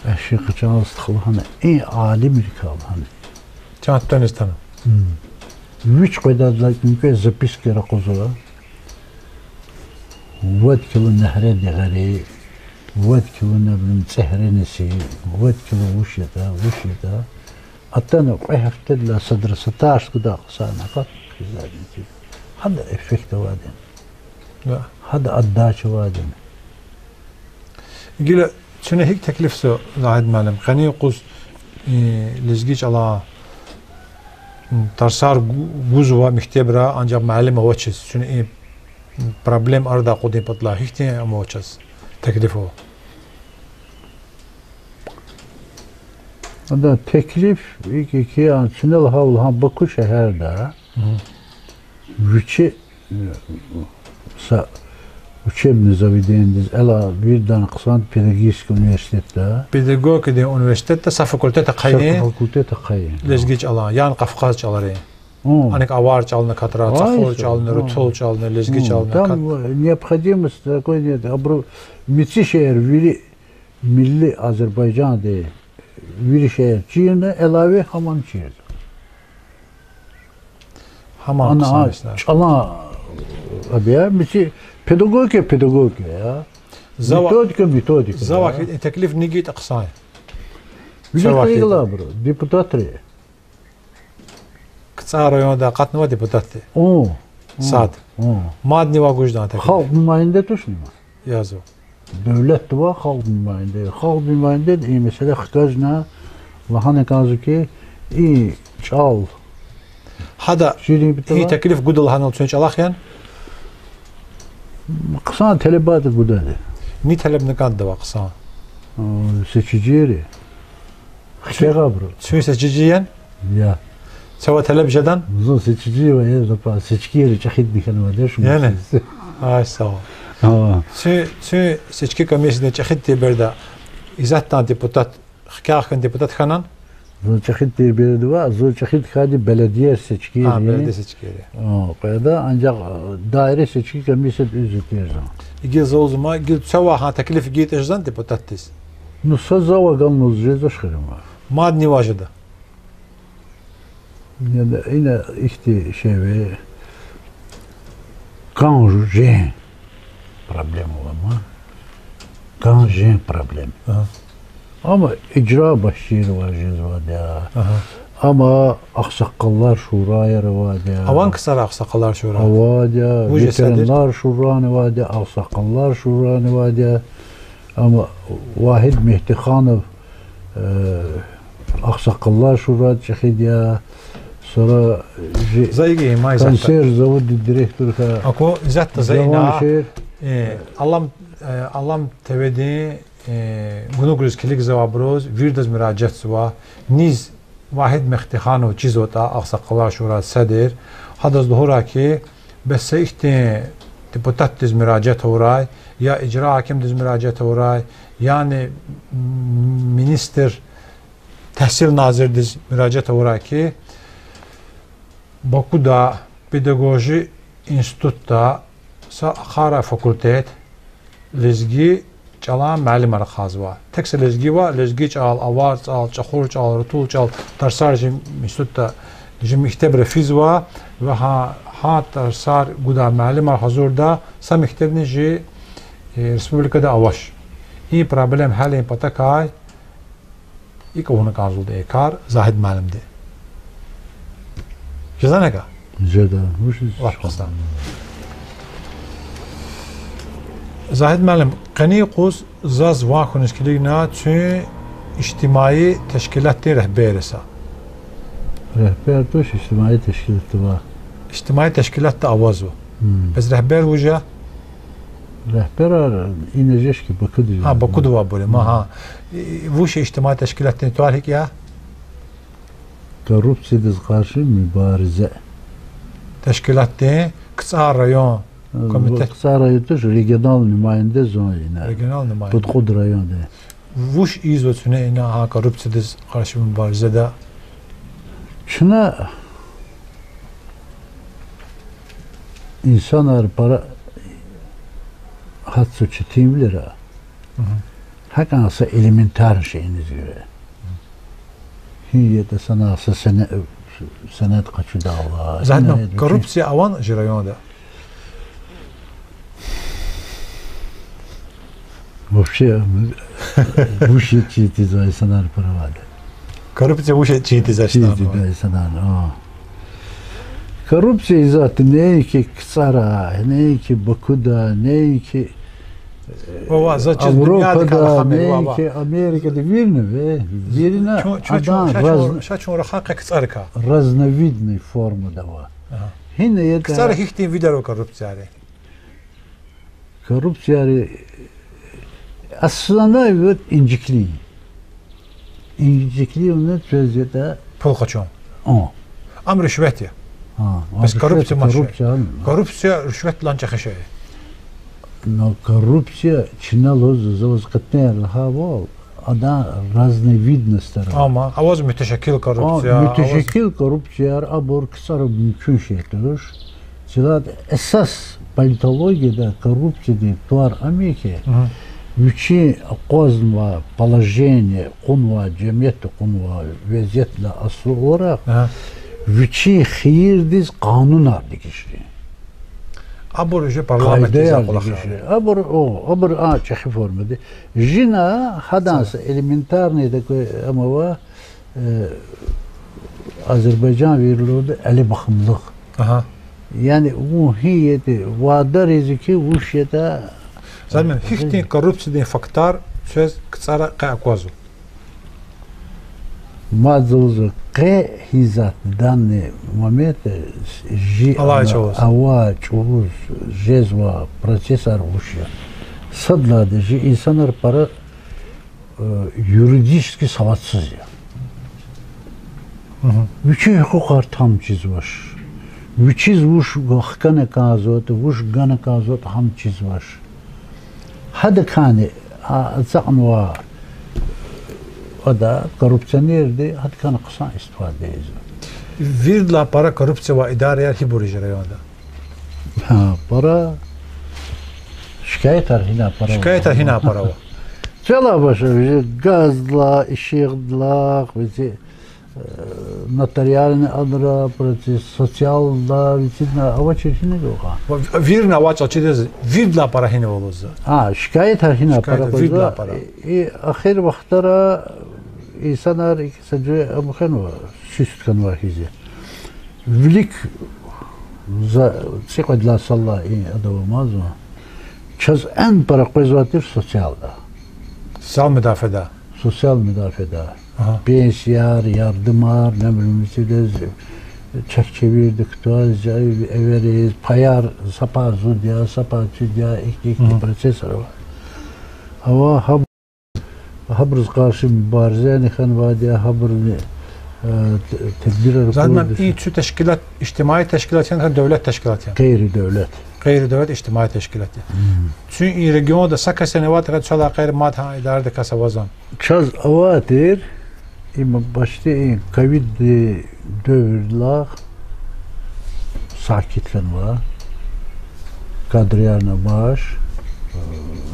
Ащи къачагъ стхалахана, и алимрикай лагьана. Чан тунис тана. Вич къведайдалай кӀвенкӀве запискаяр акъудзава. Вад кило негьре дегъери, вад кило, например, цӀегьре неси, вад кило вуч ятӀа, вуч ятӀа. Атана кьве гьафтедилай садра са тарс гудай хъсан акъат хъийизвайди я. Гьада эффект авайди я. Гьада отдача авайди я. Гила чуьне гьикӀ теклифзава, Загьид муаллим, къенин юкъуз лезги чӀалан тарсар гу-, гузва мектебра, анжах муаллим авачиз. Чуьне и проблем арадай акъудун паталай гьихьтин ам ава чаз теклиф ава? Ада теклиф икӀ я хьи, чуьне лагьайвал, гьа Баку шегьерда вичи са учебный заведениедиз, ала виридалай хъсан педагогический университетда. Педагогикадин университетда са факультет ахъайин. Са факультет ахъайин. Лезги чӀалан, яни Кавказ чӀаларин. Аник авар чӀални катрай, цӀахур чӀални, рутул чӀални, лезги чӀални. Там необходимость такой нет. Абуру мици шейэр вири милли Азербайжандин вири шейэр чирна, илави гьамни чирзава. Гьамни хъсан я. ЧӀалан, абур мици, педагогика, педагогика я. Методика, методика я. Зава хьи и теклиф ни гайитӀа хъсан я? Вилик кьиле галайбуру, депутатри. КцӀар райондай акъатнавай депутатди. Сад. Мадни ваъ, гужда теклиф. Халкь нумаинда тушни ма? Язва. Девлетда ва халкь нумаинда. Халкь нумаинда и месэла хкажна, лагьана кӀанзава хьи, и чӀал. Гьада и теклиф гуда лагьанал, цуьн чӀалахъ яни? Хъсан талебайди гудайди. Ни талебна кӀандавай хъсан? Сечидийри. Хцегъабру. Цуьн сечиди яни? Я. Цава талеб жедани? Зун сечидийвал я, запас сечкийри чӀехидни хьанвайди я шумуд. Яни? Ай, сагъ ол. Цуьн, цуьн сечки комиссиядин чӀехиди тир береда изатдан депутат, хкягъ хьана депутат хьанани? Зун чӀехиди тир береда ваъ, зун чӀехиди хьайиди беледиер сечкийри. А, беледиер сечкийри. Къведа, анжах даира сечки комиссияда уьзуьр тир зун. Гила за лугьузва, гила цава гьа теклиф гайитӀа жезвани депутатдиз? Ну, са зав агалназ жезвач хьи ма. Мадни ваъ жеда. Яда, ина ихьтин шей ава, кӀан жен проблема ава ма. КӀан жен проблема. Амма ижра баширвал жезвайди я. Амма агъсакъалар шураяр авайди я. Авани ксар агъсакъалар шура? Авайди я, ветеранлар шурани авайди я, агъсакъалар шурани авайди я. Амма Вагьид Мегьтиханов, агъсакъалар шурада чӀехиди я, сура жи консерв заводдин директор хьана. Аку, исятда за ина Э, Алам, э, Алам ТВ-дин, э, гунугриз килигзавайбуруз виридаз муьражиатзава. Низ Вагьид Мехтиханов чизватӀа, Агъсакъалар шурай седр, гьадаз лугьурай хьи, бес са ихьтин депутатдиз муьражиат авурай, я ижра гьакимдиз муьражиат авурай, яни, м, министр, тегьсил назирдиз муьражиат авурай хьи, Бакуда педагогия институтда са ахъайрай факультет, лезги чӀалан муаллимар ахъайзава. Тек са лезги ва лезги чӀал, авар чӀал, чӀахур чӀал, рутул чӀал тарсар жи институтда, жи мектебра физва ва гьа, гьа тарсар гудай муаллимар гьазурда са мектебни жи, э, республикада авач. И проблема гьялин патакай икӀ авуна кӀанзавалда и кар Загьид муаллимди. Жезвани икӀ? Жеда. Вуч из? Лап хъсан. Загьид муаллим, къенин юкъуз заз ван хьуниз килигна куьн ижтимаи тешкилатдин регьбер я са. Регьбер туш, ижтимаи тешкилатда ава. Ижтимаи тешкилатда авазва. Бес регьбер вуж я? Регьберар ина жеч хьи, Бакуда жеда. Гьа, Бакуда авайбур я, ма, гьа. Вуч я ижтимаи тешкилатдин тӀвар, гьикӀ я? Коррупциядиз къарши мубаризе. Тешкилатдин КцӀар район комитет. КцӀар район туш, регионал нумаинда зун я ина. Регионал нумаинда. Кьуд-кьуд районда. Вуч ийизва куьне ина гьа коррупциядиз къарши мубаризада? Чна инсанар пара гьатзава четинвилера. ГьакӀан са элементарный шейиниз гуьре. Гьи ятӀа санал са сене-, сенед къачудайла, Загьид муаллим, коррупция авани чи районда? Вообще, вуч я чин тийизвай инсанар пара авайди? Коррупция вуч я чин тийизвай инсанар? Чин тийизвай инсанар, а. Коррупция ийизвайди неинки КцӀара, неинки Бакуда, неинки, э, Авропада, неинки Америкада, вирина, ве, вирина, адан ша чун рахай къе КцӀарикай. Разновидный формада ава. Гьина ятӀа КцӀара гьихьтин видар ава коррупцияри? Коррупцияри, основной вот инжиклин. Инжиклин вуна квез ятӀа. Пул къачун. Ам ришвет я. Бес коррупция, коррупция, коррупция ришветдилай чӀехи шей я. Но коррупция чна лугьуз, за ваз къенин лагьайвал, адан разновидностьар ава. Амма аваз мутешаккил коррупция, мутешаккил коррупцияяр, абур КцӀара мумкин шей туш. Цилад эсас политологияда коррупциядин тӀвар ам я хьи, вичин акъвазнавай положение, кьунвай, жемятда кьунвай везетдилай аслу авурай, вичин хийирдиз къанунар дегишрин. Абур уже парламентдиз къайдаяр дегишрин. Абур, о, абур а чӀехи формада. Жина гьадан са элементарный такой ам ава, э, азербайжан вирилуди элбахмлугъ. Яни вун гьи ятӀа вадариз хьи, вуч ятӀа. Загьид муаллим, гьихьтин коррупциядин фактар квез КцӀара къе аквазва? Мад за лугьузва, къе гьизат данный момент, э, жи алай чӀавуз, авай чӀавуз жезвай процессар вуч я. Сад лагьайди, жи инсанар пара, э, юридически савадсиз я. Вичин гьукъукьар там чизвач. Вичиз вуч хкана кӀанзаватӀа, вуч гана кӀанзаватӀа, гьам чизвач. Гьадакайни, а, ацукьнава, ада, коррупционерди гьадакайни хъсан истифада ийизва. Виридалай пара коррупция авай идараяр гьибур я чи районда? Гьа, пара. Шикаятар гьина пара ава. Шикаятар гьина пара ава. Чалай башламишзава, газдилай, ишигъдилай, вичи, э, нотариальный адра, процесс, социалда, вичи авачир гьина ава. Вирни авай чӀал чидаз, виридалай пара гьинава лугьузва. А, шикаятар гьина пара, виридалай пара. И ахир вахтара инсанар икӀ са жуьре ам хьанва, суьст хьанва хьиз. Вилик за цӀикьвед лагьай йисалай и адан амазва. Чаз эн пара къвезвай тир социалда. Социал муьдафада. Социал муьдафада. Пенсияр, ярдамар, небилим, вичидаз, Чахчевирди кутаз, эвериз, паяр, са пай зуд я, са пай цуьд я, ихьтин-ихьтин процессар ава. Ава гьаб-, гьабуруз къарши мубаризани хьанвайди я, гьабуруни, э, т-, тедбирар Задман, къуйдуз. И цу тешкилат ижтимаи тешкилат яни, девлет тешкилат яни? Гъейри девлет. Гъейри девлет ижтимаи тешкилат я. Цуьн и регионда са касни аватӀа, гьа цалай гъейри мад гьа идарадин кас авазвани? Чаз авай тир, им башди и ковиддин девирдилай сакит хьанва, кадрарни баш.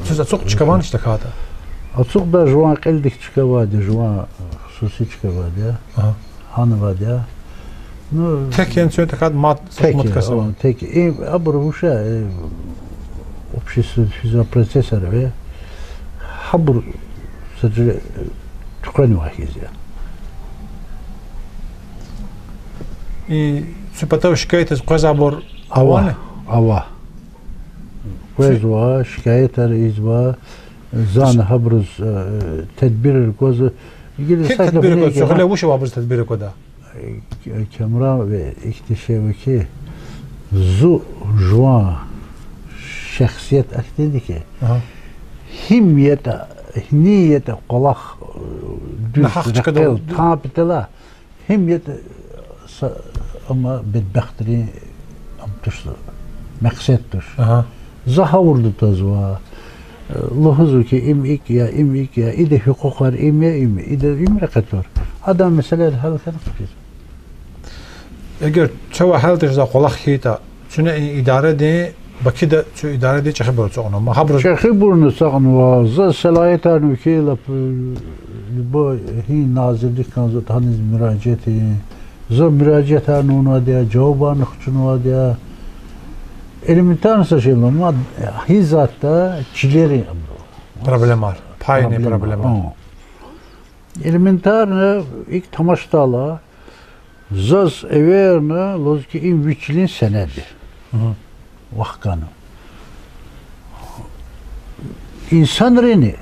Чаз ацукь чка авани тахьайтӀа? Ацукьдай жуван кьилдик чка авайди я, жуван хсуси чка авайди я. Гьана авайди я. Ну, тек яни цуьн тахьайтӀа мад са шумуд кас ава? Тек. И абур вуша, э, обществода физвай процессар я. Гьабур са жуьре, э, туькӀвенвай хьиз я. И цу патав шикаятиз къвезвайбур авани? Ава. Къвезва, шикаятар ийизва, зани гьабуруз, э, тедбирар гвазва. Гила гьикӀ тедбирар гваз, гьеле вуч ава абуруз тедбирар гвадай? Э, Камран, ва ихьтин шей ава хьи, зун жуван шехсият ахьтинди хьи, гьим ятӀа, гьинин ятӀа кӀвалах, э, дуьз, нагьакь чкадал рекъел тан патал, гьим ятӀа са, амма бедбахтрин ам туш, мекьсед туш. За гъавурда твазва, лугьузва хьи, им икӀ я, им икӀ я, идан гьукъукьар им я, им я, идан им рекье тур. Адан месэлаяр гьял хьана хъфизва. Эгер чавай гьял тежедай кӀвалах хьайитӀа, чуьне и идарадин, Бакида цу идарадин чӀехибур ацукьнава, ма гьабуруз чӀехибурни ацукьнава, за салагьиятарни векил, лап, э, любой гьи назирлик кӀанзаватӀа гьаниз муьражиат ийин. За муьражиатарни авунвайди я, жавабарни хчунвайди я. Элементарно са шей ма, гьи затӀда чилерин абуру проблемар, пайни проблемар. Элементарно икӀ тамашдайла, заз эверна лугьуз хьи, им ви чилин сенед я. Вахкана. Инсанрини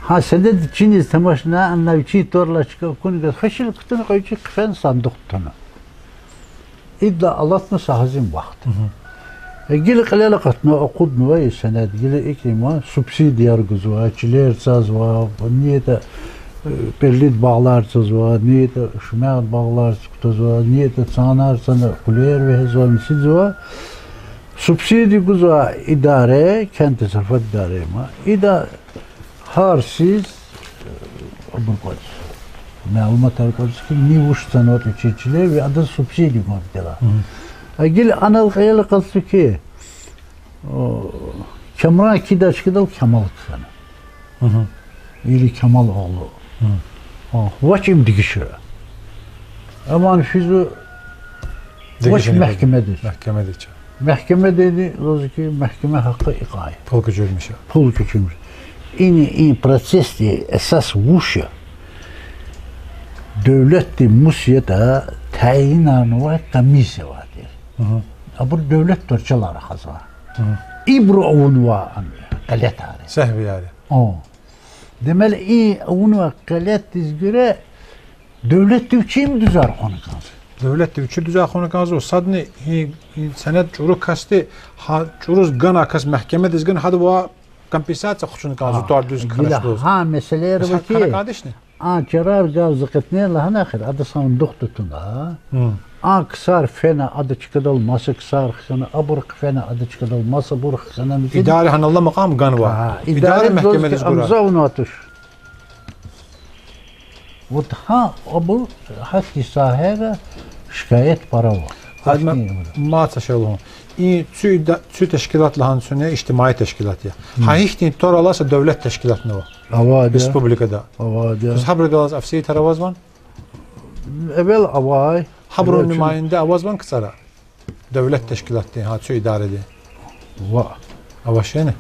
гьа сенед чиниз тамашна, ана вичин тӀвар алай чка акуна газ, хвешила кутуна, кьве чи хъфена сандух туна. Идалай алатна са гьазим вахт. Гила кьилел акъатна, акъуднава и сенед, гила икӀ има, субсидияр гузва, чилер цазва, ни ятӀа, э, пеллиди багълар цазва, ни ятӀа шумягъди багълар кутазва, ни ятӀа цанар цана къулер вегьезва, мисизва. Субсидия гузва идара, кент тасарруфат идара има. Ида гьар йисуз, э, абур кӀватӀ, малуматар кӀватӀ хьи, ни вуч цанватӀа чи чиле, ви адаз субсидия гун патал. А гила анал кьилел акъатзава хьи, о, Камран кхьидай чкадал Камал кхьена. Или Камалоглу. Вач, им дегишра. Аман физва вач, мягькемедиз. Мягькемедиз. Мягькемедини лугьузва хьи, мягькеме гьакъи икьван я. Пул къачурмиша. Пул къачурмиша. Ина, и процессдин эсас вуч я? Девлетди мус ятӀа тайинарнавай комиссия авай тир. Абур девлет тӀварцӀелай рахазва. Ибуру авунвай ам гъилетар я. Сагьвияр я. О. Демели, и авунвай гъилетдиз гуьре девлетди вичи дуьзар хъувуна кӀанзава. Девлетди вичи дуьзар хъувуна кӀанзава, садни и, и сенед чӀуру касди, гьа чӀуруз ганвай кас мягькемедиз гана, гьадавай компенсация хъувуна кӀанзава, тӀвар дуьз хьанач лугьуз. Гьа месэлаяр ава хьи, а чарар гваз акъатна лагьана эхир, ада сандух тутуна. А ксар фена, ада чкадал маса ксар хъхьана, абур хъфена, ада чкадал масабур хъхьана, мисал. Идара гьанал аламукьай ам ганва. Идара, идара мягькемедиз гура. Ам за авунвай туш. Вот гьа абур, гьахьтин сагьера шикаят пара ава. Мад са шей лугьун. И цу ида-, цу тешкилат лагьана цуьне ижтимаи тешкилат я. Гьа гьихьтин тӀвар алай са девлет тешкилатни ава республикада? Авайди я. Гьабурухъ галаз офсайтар авазвани? Эвел авай. Гьабурун нумаинда авазвани КцӀара? Девлет тешкилатдин, гьа цу идарадин. Ва. Авачни?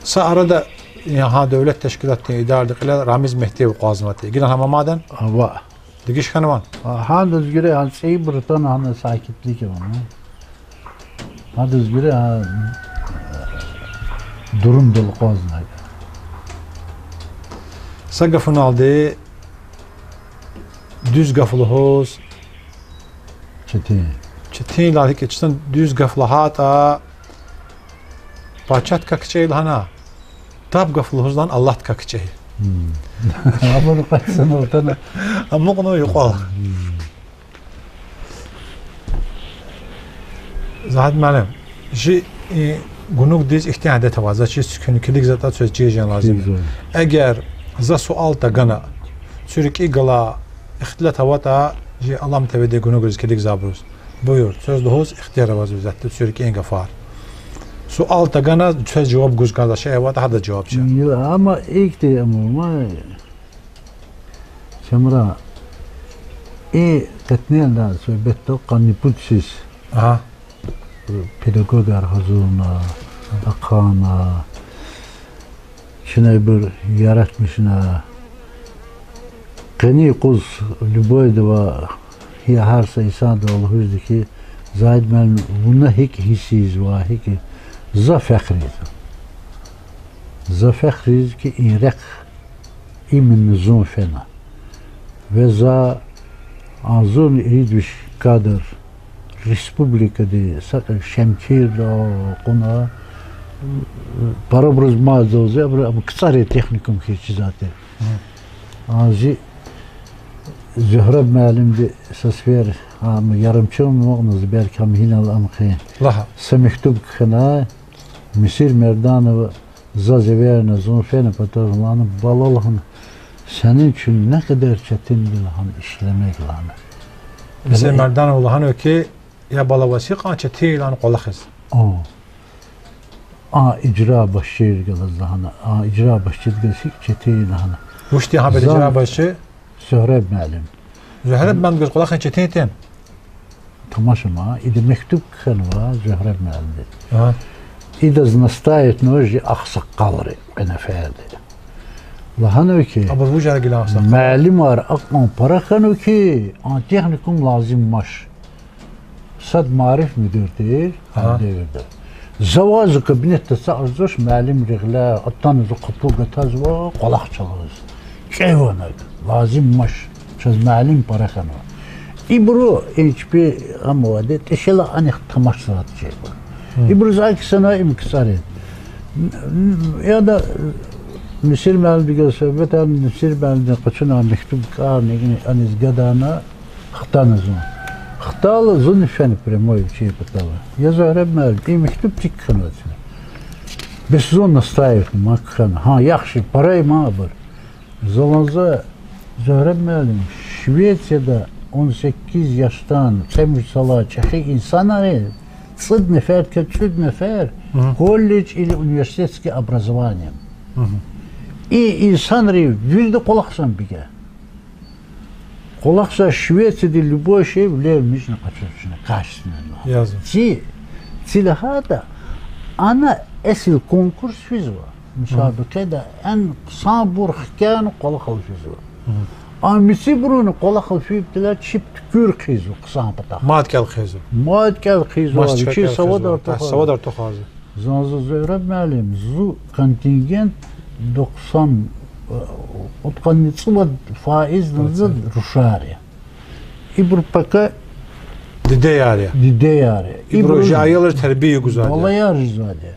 Са арада гьа девлет тешкилатдин идарадин кьилел Рамиз Мегьдиев акъвазнавайди я. Гила гьам амадани? Ава. Дегиш хьанвани? Гьадаз гуьре гьа цӀийибур атана, гьана сакитлик авуна. Гьадаз гуьре гьа дурумдал акъвазнавайди. Са гафуналди, дуьз гаф лугьуз, Четин. Четин лагьана, гьикӀ чна дуьз гаф лагьайтӀа, пачагьдикай кичӀе лагьана, таб гаф лугьуз лагьана, Аллагьдикай кичӀе. Абуру къецин атана. Амукьна юкьвал. Загьид муаллим, чи и гунугдиз ихьтин адет ава, за чиз куьн килигзаватӀа, цвез чиз жен лазим я. Эгер за суал тагана, цуьр кӀи гала, ихтилат аватӀа, чи Алам ТВ-ди гунугриз килигзавайбуруз, буюр, цвез лугьуз ихтияр ава, исятда цуьр кӀин гафар. Суал тагана, цвез жаваб гуз кӀанзавай шей аватӀа, гьадаз жаваб це. Амма ихьтин амур ма, Шамра, и къетнелай суьгьбетда къанни пуд йис педагогар гьазурна, ахъайна, чна ибур яратмишна. Къенин юкъуз любойдавай, я гьар са инсандавай лугьузва хьи, Загьид муаллим, вуна гьикӀ гьиссзава, гьикӀ, за фехр ийизва. За фехр ийизва хьи, и рехъ именно зун фена. Ва за а зун ирид виш кадр республикади са кьве шемкирда кьуна, парабуруз мад залзи, абуру ам КцӀарин техникум хьиз чизвай тир. А зи Зуьгьреб муаллимди са сефер, ам ярымчи амукьна, зи, белки ам гьинал ам хъийин. Лагь. Са мектуб кхьена, Мисир Мерданова заз эверна, зун фена патал, лагьана, бала, лагьана, сенин чун не кьадар четинди, лагьана, ишлемек, лагьана. Мисир Мерданова лагьанва хьи, я бала, ваз гьикьван четин я, лагьана, кӀвалахиз. А ижра башчидихъ галаз, лагьана, а ижра башчидихъ галаз гьикӀ четин я, лагьана. Вучтин гьабур ижра башчи? Зуьгьреб муаллим. Зуьгьреб муаллимдихъ галаз кӀвалахин четин тир? Тамаш ама, ида мектуб кхьенва Зуьгьреб муаллимди. Идаз настаивать авунва чи агъсакъалри, кьве неферди. Лагьанва хьи, абур вужар гила агъсакъал, муаллимар акьван пара хьанва хьи, а техникум лазим амач. Сад мариф мудир тир а девирда. Завай зи кабинетда са арзуш, муаллимрин гъиляй атанва, зи къапу гатазва кӀвалах чалуз. КӀевнаг, лазим амач, чаз муаллим пара хьанва. Ибуру инчпи амавайди, тӀишелай анихъ тамашзавайди чеб. Ибуру за ксана им КцӀарин. Яда, Мисир муаллимдихъ галаз суьгьбет авуна, Мисир муаллимди къачуна мектуб кӀарна, иниз гадана, хтана зун. Хтайла зунни фена прямой вичин патал. Я Зуьгьреб муаллим, и мектуб чик кхьенва чна. Бес зун настаивать авуна кхьена. Гьа, яхши, пара я ман абур. За лагьана, Зуьгьреб муаллим, Швецияда он секкиз яшдан кьве муькъваз чӀехи инсанар, цӀуд нефердикай цӀуд нефер, колледж или университетский образование. И инсанри вирида кӀвалахзавай патал. КӀвалахзавай Швецияди любой шей влияет мичӀна къачуз чна качественно. Ци, ци лагьайтӀа, ана эсил конкурс физва. Мисал, бикеда эн хъсанбур хкяна кӀвалахал физва. А мицибуруни кӀвалахал фейи патал чеб туькӀуьр хъийизва хъсан патахъ. Мад кӀел хъийизва. Мад кӀел хъийизва, вичин савадар тухузва. За лагьана, Зуьгьреб муаллим, зи контингент тохсан, кьудкъанни цӀувад фаиз зи рушар я. Ибур пака дидеяр я. Дидеяр я. Ибур чи аялриз тербия гузвайди я. Балаяр жезвайди я.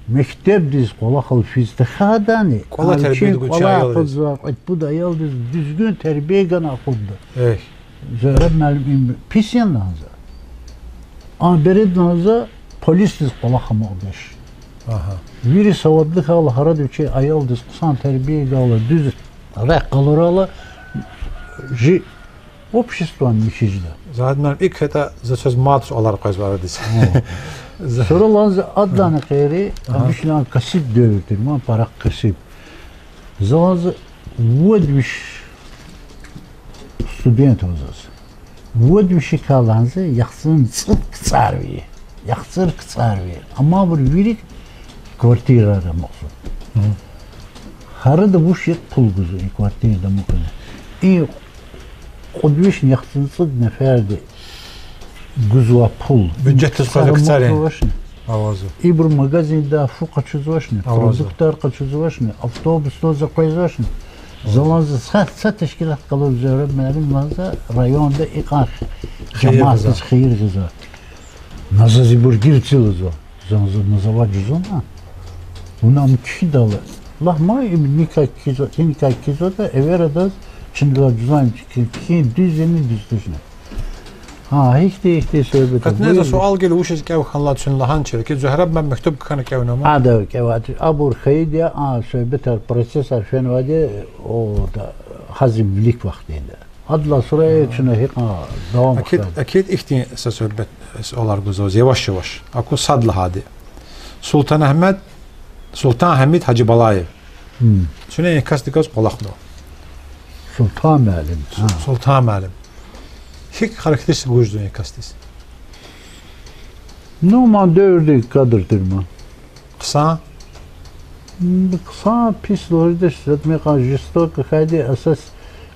Мектебдиз кӀвалахал физ тахьайдани, кӀвале тербия гуз чи аялриз, кьвед-пуд аялдиз дуьзгуьн тербия гана акъудда. Зуьгьреб муаллим, им пис я лагьана за. А береда лагьана за полисдиз кӀвалах амукьдач. Вири савадлу хьайила, гьарада вичин аялдиз хъсан тербия гайила, дуьз рехъ къалурайила, чи обществони михьи жеда. Загьид муаллим, икӀ хьайитӀа, за чаз мад суалар къвезва арадиз. Сура лагьана за, адалайни къейри, ам вишни кесиб девир тир ман, парахъ кесиб. За лагьана за, вад виш студент ава заз. Вад вишикай лагьана за, яхцӀурни цӀуд КцӀарви я. ЯхцӀур КцӀарви я. Амма абур вири квартирайра амукьзава. Гьарада вуч ятӀа пул гузва и квартирада амукьна. И кьуд вишни яхцӀурни цӀуд неферди гузвай пул. Бюджетдиз къвезвай КцӀарин. Ибур магазиндай фу къачузвачни, продуктар къачузвачни, автобусдиз акъвазвачни. За лагьана за, са, са тешкилат къалур, Зуьгьреб муаллим, лагьана за, районда икьван Жамаатдиз хийир гъизва. На за зи бургер цилзава. За, за, на завай жузуна. Вуна ам кхьидайла. Лагь, ма им никай кхьизва, и никай кхьизватӀа, эвер адаз, чна лагьай жузун кхьин дуьз яни, дуьз тушни. Гьа, гьихьтин, гьихьтин суьгьбет. Къе за суал гайила, вучиз кӀев хьанлай чун лагьанчир, ки Зуьгьреб ман мектуб кхьана кӀевнама. Ада кӀевач, абур хьайиди я, а суьгьбетар, процессар фенвайди я, о, да, гьазим вилик вахтунда. Адалай сура чна гьикьван давам хьана. Акид, ихьтин са суьгьбет, суалар гузва яваш-яваш. Аку сад лагьайди. Султан Агьмед, Султан Гьамид Гьажибалаев. Чна и касдихъ галаз кӀвалахнава. Султан муаллим. Султан муаллим. ГьикӀ характеристика гуз жезва и касдиз? Ну, ман девирдин кадр тир ман. Хъсан? Хъсан, пис лугьуз жедач, затмекъан жестокий хьайиди, эсас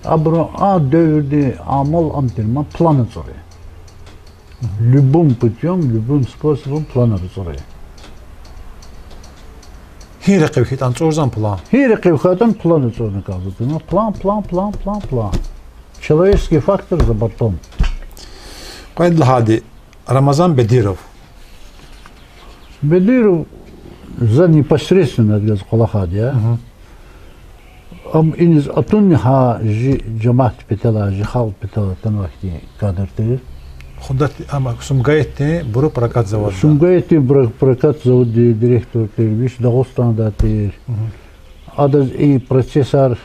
абурун а девирдин амал ам тир ман, план ацӀурун. Любым путём, любым способом план ацӀурун. Гьи рекьив хьайитӀани цӀурзан план. Гьи рекьив хьайитӀани план ацӀурна кӀанзава. План, план, план, план, план. Человеческий фактор за бортом. Кьвед лагьайди, Рамазан Бедиров. Бедиров за непосредственно адаз кӀвалахайди я. Ам иниз атунни гьа жи жамаат паталай, жи халкь паталай атанвай хьтин кадр тир. Худат ам Сумгаитдин бура прокат заводда. Сумгаитдин бура прокат заводдин директор тир, вич Дагъустандай тир. Адаз и процессар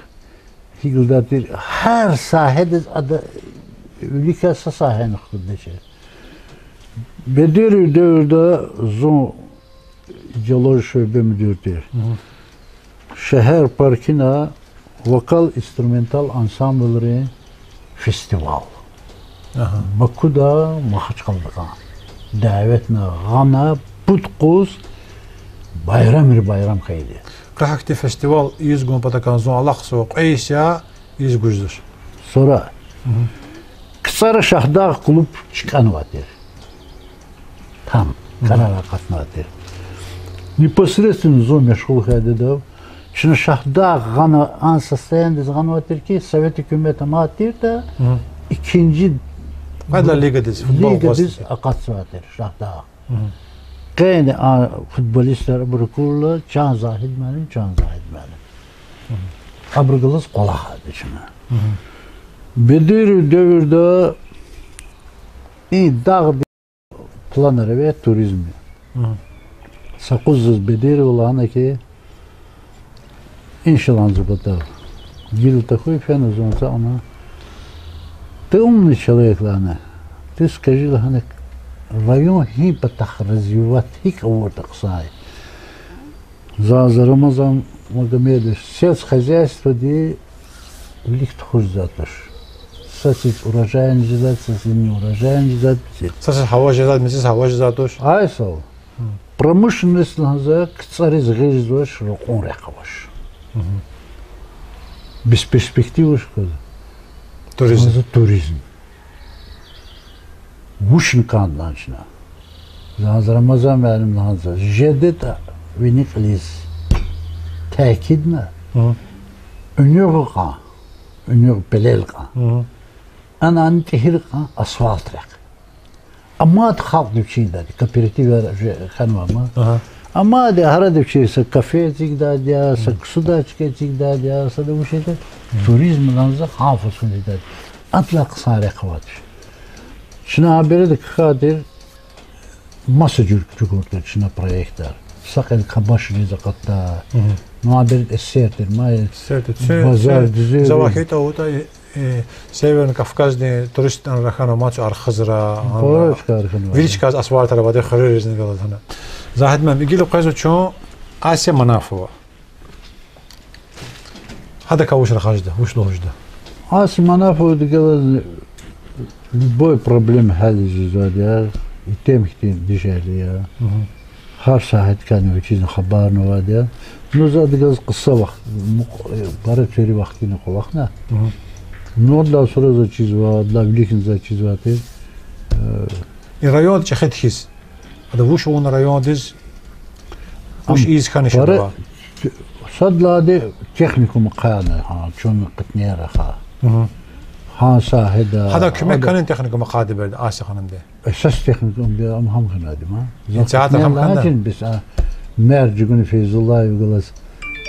гьикӀ лугьудай тир, гьар сагьедиз ада виликай са сагьени хтудачир. Бедиров девирда зун Жалоз шуьбе мудир тир. Шегьер паркина вокал-инструментал ансамблрин фестиваль. Бакуда, Махачкъалада кьван. Дяветна гъана, пуд къуз, байрамри байрам хьайиди. Къе гьахьтин фестиваль ийиз гун патал зун алахъзава, кьве йис я, ийиз гуз жезвач. Сура. КцӀара Шагьдагъ клуб чкӀанвай тир. Там, кӀарарай акъатнавай тир. Непосредственно зун машгъул хьайиди я. Чна Шагьдагъ гъана а состояниедиз гъанвай тир ки, совет гьукумат амай тиртӀа, экинжи лигадиз акъатзавай тир Шагьдагъ. Къени а футболистар абур акурла, чан Загьид муаллим, чан Загьид муаллим. Абурухъ галаз кӀвалахайди чна. Бедиров девирда и дагъдин планар авай туризмдин. Са къуз заз Бедирова лагьана ки, иншаллагь, за патал гила тахьуй, фена зун ацукьна. Ты умный человек, лагьана. Ты скажи, лагьана, район гьи патахъ развивать, гьикӀ авуртӀа хъсан я. За, за Рамазан Магомедович, сельскохозяйстводин вилик тухуз жезвайди туш. Са сиз урожайни жезвайди, са сиз неурожайни жезвайди. Са сиз гьава жезвайди, мисиз гьава жезвайди туш. Ай сав. Промышленность лагьана за КцӀариз гъиз жезвач, ракьун рехъ авач. Бесперспективно кваз. Туризм. Лагьана за туризм. Вучни кӀанда лагьана чна. За, за Рамазан муаллим, лагьана за, жедатӀа вини кьилиз таъкидна, уьнуьгъ кьван, уьнуьгъ пелел кьван, анани ТӀигьирда кьван асфальт рехъ. Амайди халкьди вичин ийидайди, кооперативар уже хьанвай ман. Амайди гьарада вичин са кафе эцигдайди я, са ксудай чка эцигдайди я, сада вуч ийидай, туризм лагьана за гьа фасун ийидайди. Адалай хъсан рехъ авайди туш. Чна а береда кхьидай тир, маса жуьре чӀугур тир чна проектар. Са кьил Кабашиниз акъатдай. Ну, а береда эсер тир, ма, базар, дуьзуьр. Завай хьайитӀа, аватӀа, Северный Кавказдин туристар рахана ман чу архизра, вири чкайриз асфальтар авайди хуьреризни галаз гьана. Загьид муаллим, гила къвезва чун Ася Манафова. Гьадакай вуч рахаз жеда, вуч лугьуз жеда? Ася Манафовади галаз любой проблема гьял ийиз жезвайди я, итим хьтин дишегьли я. Гьар сагьатдикай вичизни хабарнавайди я. Ну, за адахъ галаз кьиса вахт, мукь, пара чӀуру вахтуни кӀвалахна. Ну, адалай сура заз чизва, адалай виликни заз чизвай тир. И район чӀехиди хьиз, ада вуч авуна райондиз, вуч ийиз хьанач ада? Сад лагьайди техникум ахъайна, гьа, чун къитнияр ахъа. Гьа сагьида. Гьадан куьмек хьанани техникум акъатда береда, Ася ханумди? Эсас техникумди ам гьам хьанвайди ма. Ин театр гьам хьана? Лагьайтин бес а мер чӀугуна Фейзуллаев галаз.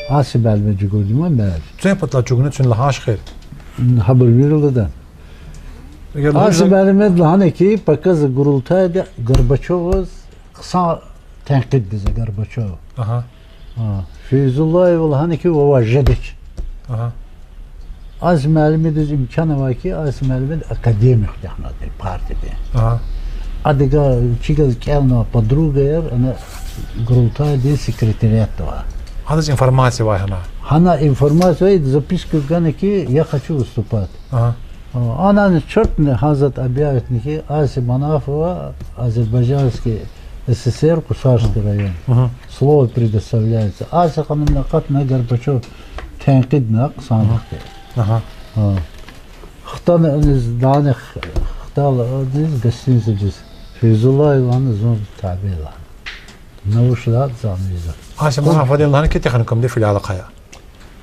Ася муаллимди чӀугурди ма мер. Цуьн патал чӀугуна, цуьн лагьанач хер. Гьабур вири лада. Ася муаллимди лагьана ки, показа Курултайда Горбачёваз хъсан тенкьид ийизва Горбачёв. Фейзуллаева лагьана ки, вавай жедач. Ася муаллимдиз имкан авай ки, Ася муаллимди академик хьтин хьанвай тир партиядин. Адигай чаз кӀелнавай подругаяр ана Курултайдин секретариатда ава. Адаз информация авай гьана. Гьана информация авай, записка гана ки, я хочу выступать. Ана чёртни гьазат объявитьна ки, Ася Манафова, Азербайджанский ССР, Кусарский район. Слово предоставляется. Ася ханумни акъатна Горбачёв тенкьидна хъсандихъди. Хтана аниз, дани хтала аниз гостиницадиз. Фейзуллаева лагьана зун табий я лагьана. Навушда зани за. Ася Манафовади лагьана ки, техникумди фидайла ахъая.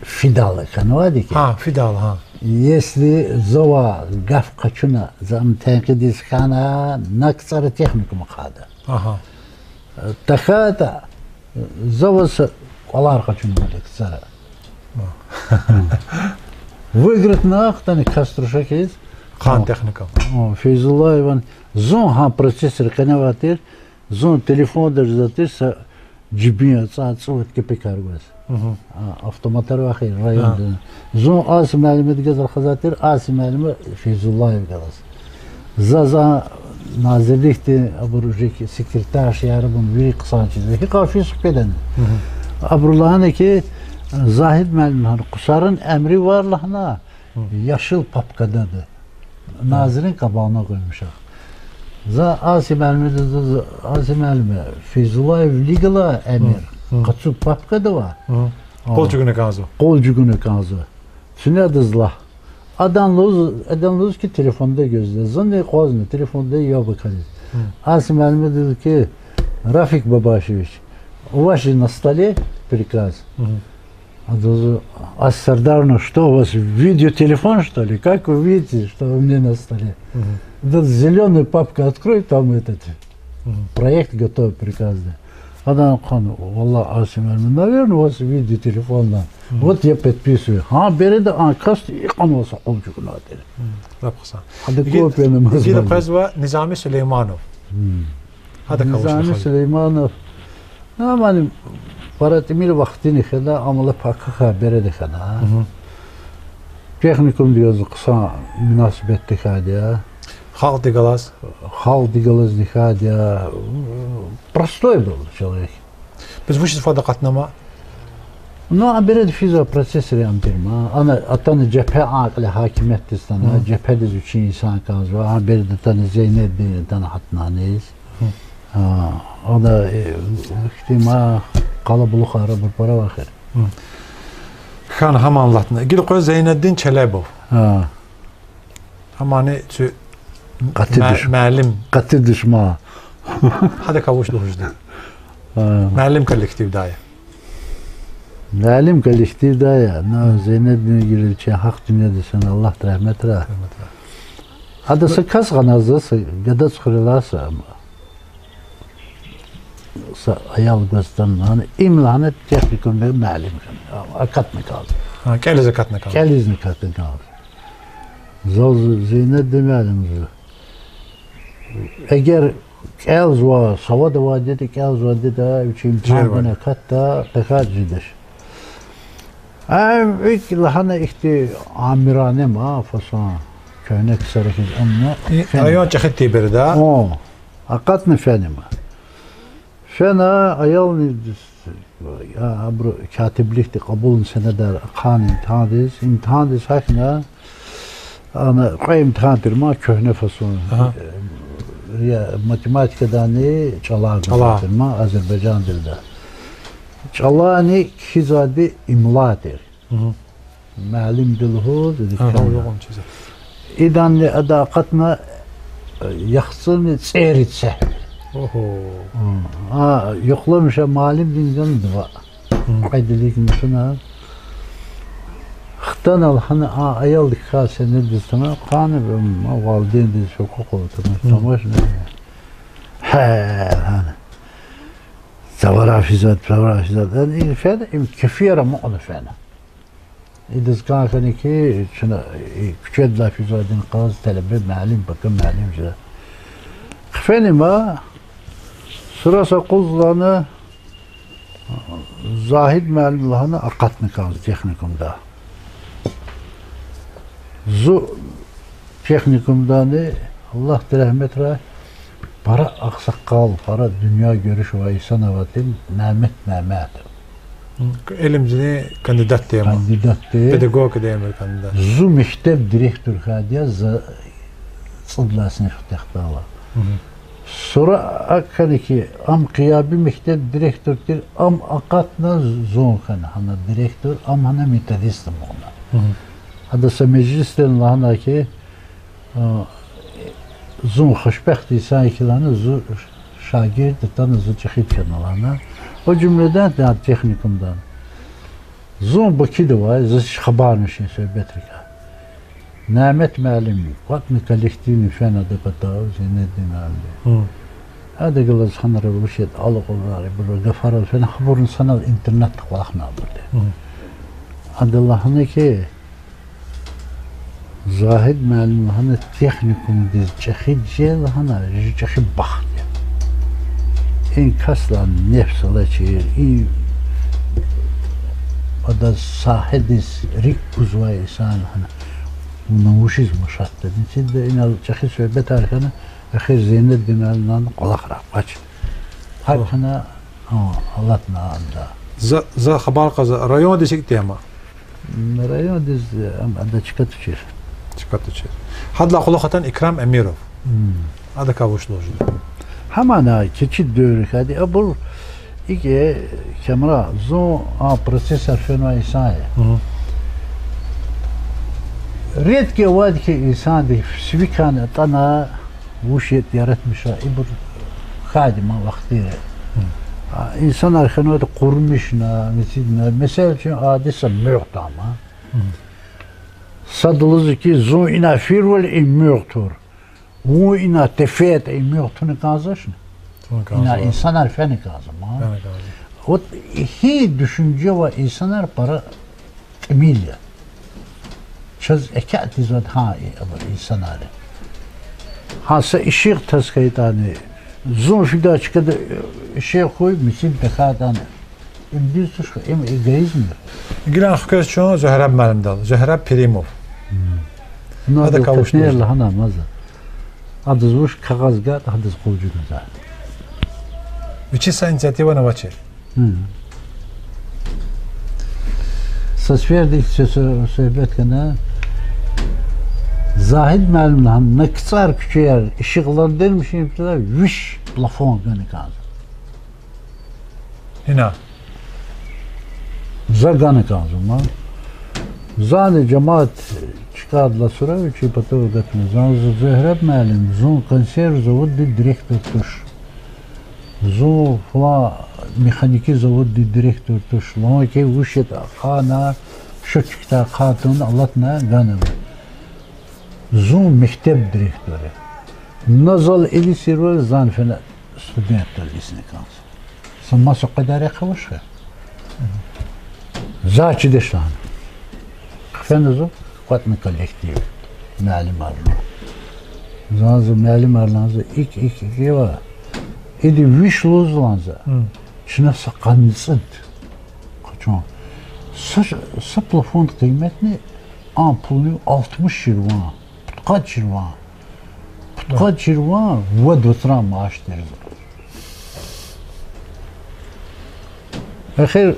Фидайла хьанвайди ки. Если завай гаф къачуна, за ам тенкьидиз хьана, на КцӀара техникум ахъайда. ТахьайтӀа, за ваз кӀвалер къачунмир КцӀара. Выигратьна хтана Кастрюша хьиз. Хъсан техника. Фейзуллаеван, зун гьа процессдиз къене авай тир, зун телефонда жезвай тир са жибин ацӀай цӀувад кепекар гваз. Автоматар вахир районда. Зун Ася муаллимдихъ галаз рахазвай тир, Ася муаллима Фейзуллаев галаз. Заз а назирликдин абур уже секретарь яр, абурун вири хъсан чиз. Гьикьван физ хкведани. Абуру лагьана ки, Загьид муаллим лагьана, Кусарин эмри вар лагьана, яшил папкада ада. Назирин кабагьна къуймуш а. За Ася муаллимдиз, Ася муаллима, Фейзуллаев вилик галай эмир къацу папкада ава. Къул чӀугуна кӀанзава. Къул чӀугуна кӀанзава. Куьне адаз лагь. Адан лугьуз, адан лугьуз ки, телефонда гуьзда. Зунни акъвазна, телефонда яб акализ. Ася муаллимди лугьуз ки, Рафик Бабашевич, у вас же на столе приказ. Адаз, Ася Сардаровна, что у вас, видеотелефон, что ли? Как вы видите, что у меня на столе? Адаз, зелёная папка открой, там этот проект готовый, приказный. Адан хъвана, валлагь, Ася муаллим, наверное, у вас видеотелефон, да. Вот я подписываю. Гьа береда а касди икьван ваз къул чӀугунай тир. Ада копияни маз. Гила къвезва Низами Сулейманов. Гьада кавушни Низами Сулейманов. Амани пара тӀимил вахтини хьана, ам лап акахьай береда хьана. Техникумдихъ галаз хъсан мунасибетда хьайиди я. Халкьдихъ галаз? Халкьдихъ галаз хьайиди я. Простой был человек. Бес вучиз фад акъатна ама? Ну, а береда физвай процессар ам тир ма. Ана атана жепе, а кьиле гьакимиятдиз атана, жепедиз вичин инсан кӀанзава, а береда атана Зейнеддин атана гьатна аниз. Ада ихьтин ма къалабулухар, абур пара авай хьи. Хьана, гьамни алатна. Гила къвез Зейнеддин Челебов. Амани цуь муаллим. Къати душман. Гьада кавуш лугьуз жеди. Муаллим коллективдай я. Муаллим коллективдай я. На Зейнеддин гила чи гьахъ дуьньядиз фена, Аллагьди рагьметрай. Ада са кас гъана, за са гадач хуьрелай са са аял гваз атана, им лагьана техникумда муаллим хьана. Акатна кӀанзава. КӀелиз акатна кӀанзава. КӀелизни акатна кӀанзава. Заз Зейнеддин муаллимди. Эгер кӀелзавай, савад авайди тир, кӀелзавайди тир, вичи имтигьан гана акатда, тахьайтӀа жедач. Ам икӀ лагьана ихьтин амирана ма фасан, куьгьне ксари хьиз амма. Район чӀехиди тир береда. Акъатна фена ма. Фена, аялни, абуру катибликди кьабулун сенедар ахъайна имтигьандиз, имтигьандиз гьахьна, ана кьве имтигьан тир ма куьгьне фасун. Я математикадани чӀалан гузвай тир ма азербайжандилда. ЧӀалани кхьизвайди имла тир. Муаллимди лугьуз, ида кхьена. Иданни ада акъатна яхцӀурни цӀерид сегьви. А, юкьламиша муаллимдин гана два. Кьвед виликни туна. Атана лагьана, а аялдикай сенедиз тамам хъана, ма валидейндиз гьукъукъ ава, тамам, тамашна. Гьа, лагьана. Цавара физва, цавара физва. Яни фена, им кефияр амукьна фена. Идаз кӀан хьана хьи, чна, и куьчедилай физвайдин къаз, талебе, муаллим, пака муаллим жеда. Хъфена има, сура са къуз лагьана, Загьид муаллим лагьана акъатна кӀанзава техникумда. Зун техникумдани, Аллагьди рагьметрай, пара агъсакъал, пара дуьнья гуьруьш авай инсан авайтир, Нямет Нямет. Илимдин кандидат тир ам. Кандидат тир. Педагогикадин кандидат. Зун мектеб директор хьайиди я, за цӀудалай синиф куьтягьдайла. Сура акӀ хьана хьи, ам Къияби мектеб директор тир, ам акъатна, зун хьана гьана директор, ам гьана методист амукьна. Ада са межлисда лагьана хьи, зун хушбахт инсан я хьи лагьана, зун шагирд атана, зун чӀехиди хьана лагьана. О жуьмледен техникумдан. Зун Бакида авай, заз гьич хабарни, шин суьгьбетрикай. Нямет муаллим, кӀватӀна коллективни фена ада патав, Зейнеддин муаллим. Ада галаз гьанра вуч ятӀа алукьунар, ибур гафарал фена, гьабурни санал интернатда кӀвалахнавайбур я. Ада лагьана хьи, Загьид муаллим лагьана, техникумдиз чӀехиди жен лагьана, жи чӀехи бахт я. И касдин нефс алачир, и адаз сагьедиз рикӀ гузвай инсан лагьана, вуна вучиз машатда. Нетижада инал чӀехи суьгьбетар хьана, эхир Зейнеддин муаллиман кӀвалахрай акъваз. Гьакӏ хьана, гьа, алатна ада. За, за хабар кьазва, райондиз икӏ тир ам? Райондиз, ам ада чка тушир. Чка тушир. Гьадалай кьулухъ атана Икрам Эмиров. Адакай вуч лугьуз жеда? Гьамана кичӏе девирдикайди, абур икӏ я, Камран, зун а процессар фенвай инсан я. Редкий авайди хьи инсанди сивикан атӏана, вуч ятӏа яратмишай, ибур хьайиди ман вахтара. А инсанар хьанвайди къурмишна, мицидна, месела, чун ади са муьгъ тама. Сад лугьузва хьи, зун ина фирвал и муьгъ тур. Вун ина тефеда и муьгъ туна кӏанзавачни? Ина инсанар фена кӏанзава ман. Вот гьи дуьшуьнжевай инсанар пара тӏимил я. Чаз экечӏ тийизвайди гьа и, абур инсанар я. Гьа са ишигъ таз хьайитӏани, зун фидай чкада ишигъ хьуй, мициб тахьайтӏани, им дуьз туш, им эгоизм я. Гилан хквез чун Зуьгьреб муаллимдал, Зуьгьреб Пиримов. Адакай вуч лугьуз жеда? Лагьана ман за. Адаз вуч кагъаз гайитӏа, гьадаз къуллугъ гузвай. Вичиз са инициативани авачир. Са сеферда ихьтин суьгьбет хьана, Загьид муаллим лагьана, на КцӀар куьчеяр ишигълардин мишин патал виш плафон гана кӏанзава. Ина. За гана кӏанзава ман. Зани жемят чкадал сура вичи патав гатна, зан за Зуьгьреб муаллим, зун консерв заводдин директор туш. Зун флан механикий заводдин директор туш. Лагьана хьи, вуч ятӏа ахъайна, счётчикдай ахъайна, алатна, ганва. Зун мектеб директор я. На зал илисирвал, зани фена студентдал илисна кӏанзава. Са маса къведар я хъваш хьи. Заз чидач лагьана. Хъфена зун, кӏватӏна коллектив, муаллимар лагьана. Зан за муаллимар лагьана за, икӏ, икӏ, икӏ я ва, ида виш лугьуз лагьана за, чна са къанни цӏуд къачун. Са, са плафондин къиметни, а пулунив алтмиш чирван, пудкъад чирван. Пудкъад чирван вад вацран мааш тир за. Эхир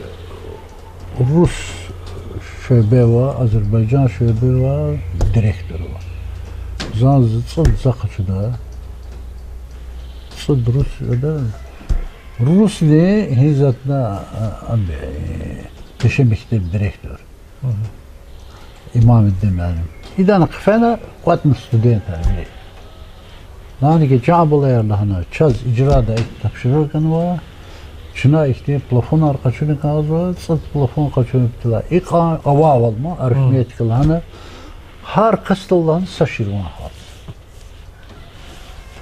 рус шуьбе ва азербайжан шуьбе ва директор ва. Зан за цӏуд за къачуда. Цӏуд рус ада. Русни гьи затӏна, а, а, пеше мектеб директор. Имамиддин муаллим. Идан хъфена кӏватӏна студентар вири. Лагьана хьи, чан балаяр лагьана, чаз ижрадай икӏ тапшуругъ ганва, Чна ихьтин плафонар къачуна кӀанзава, цӀуд плафон къачуна птала. Икьван авайвал ма, арифметика лагьана, гьар касдал лагьана са ширван гьат.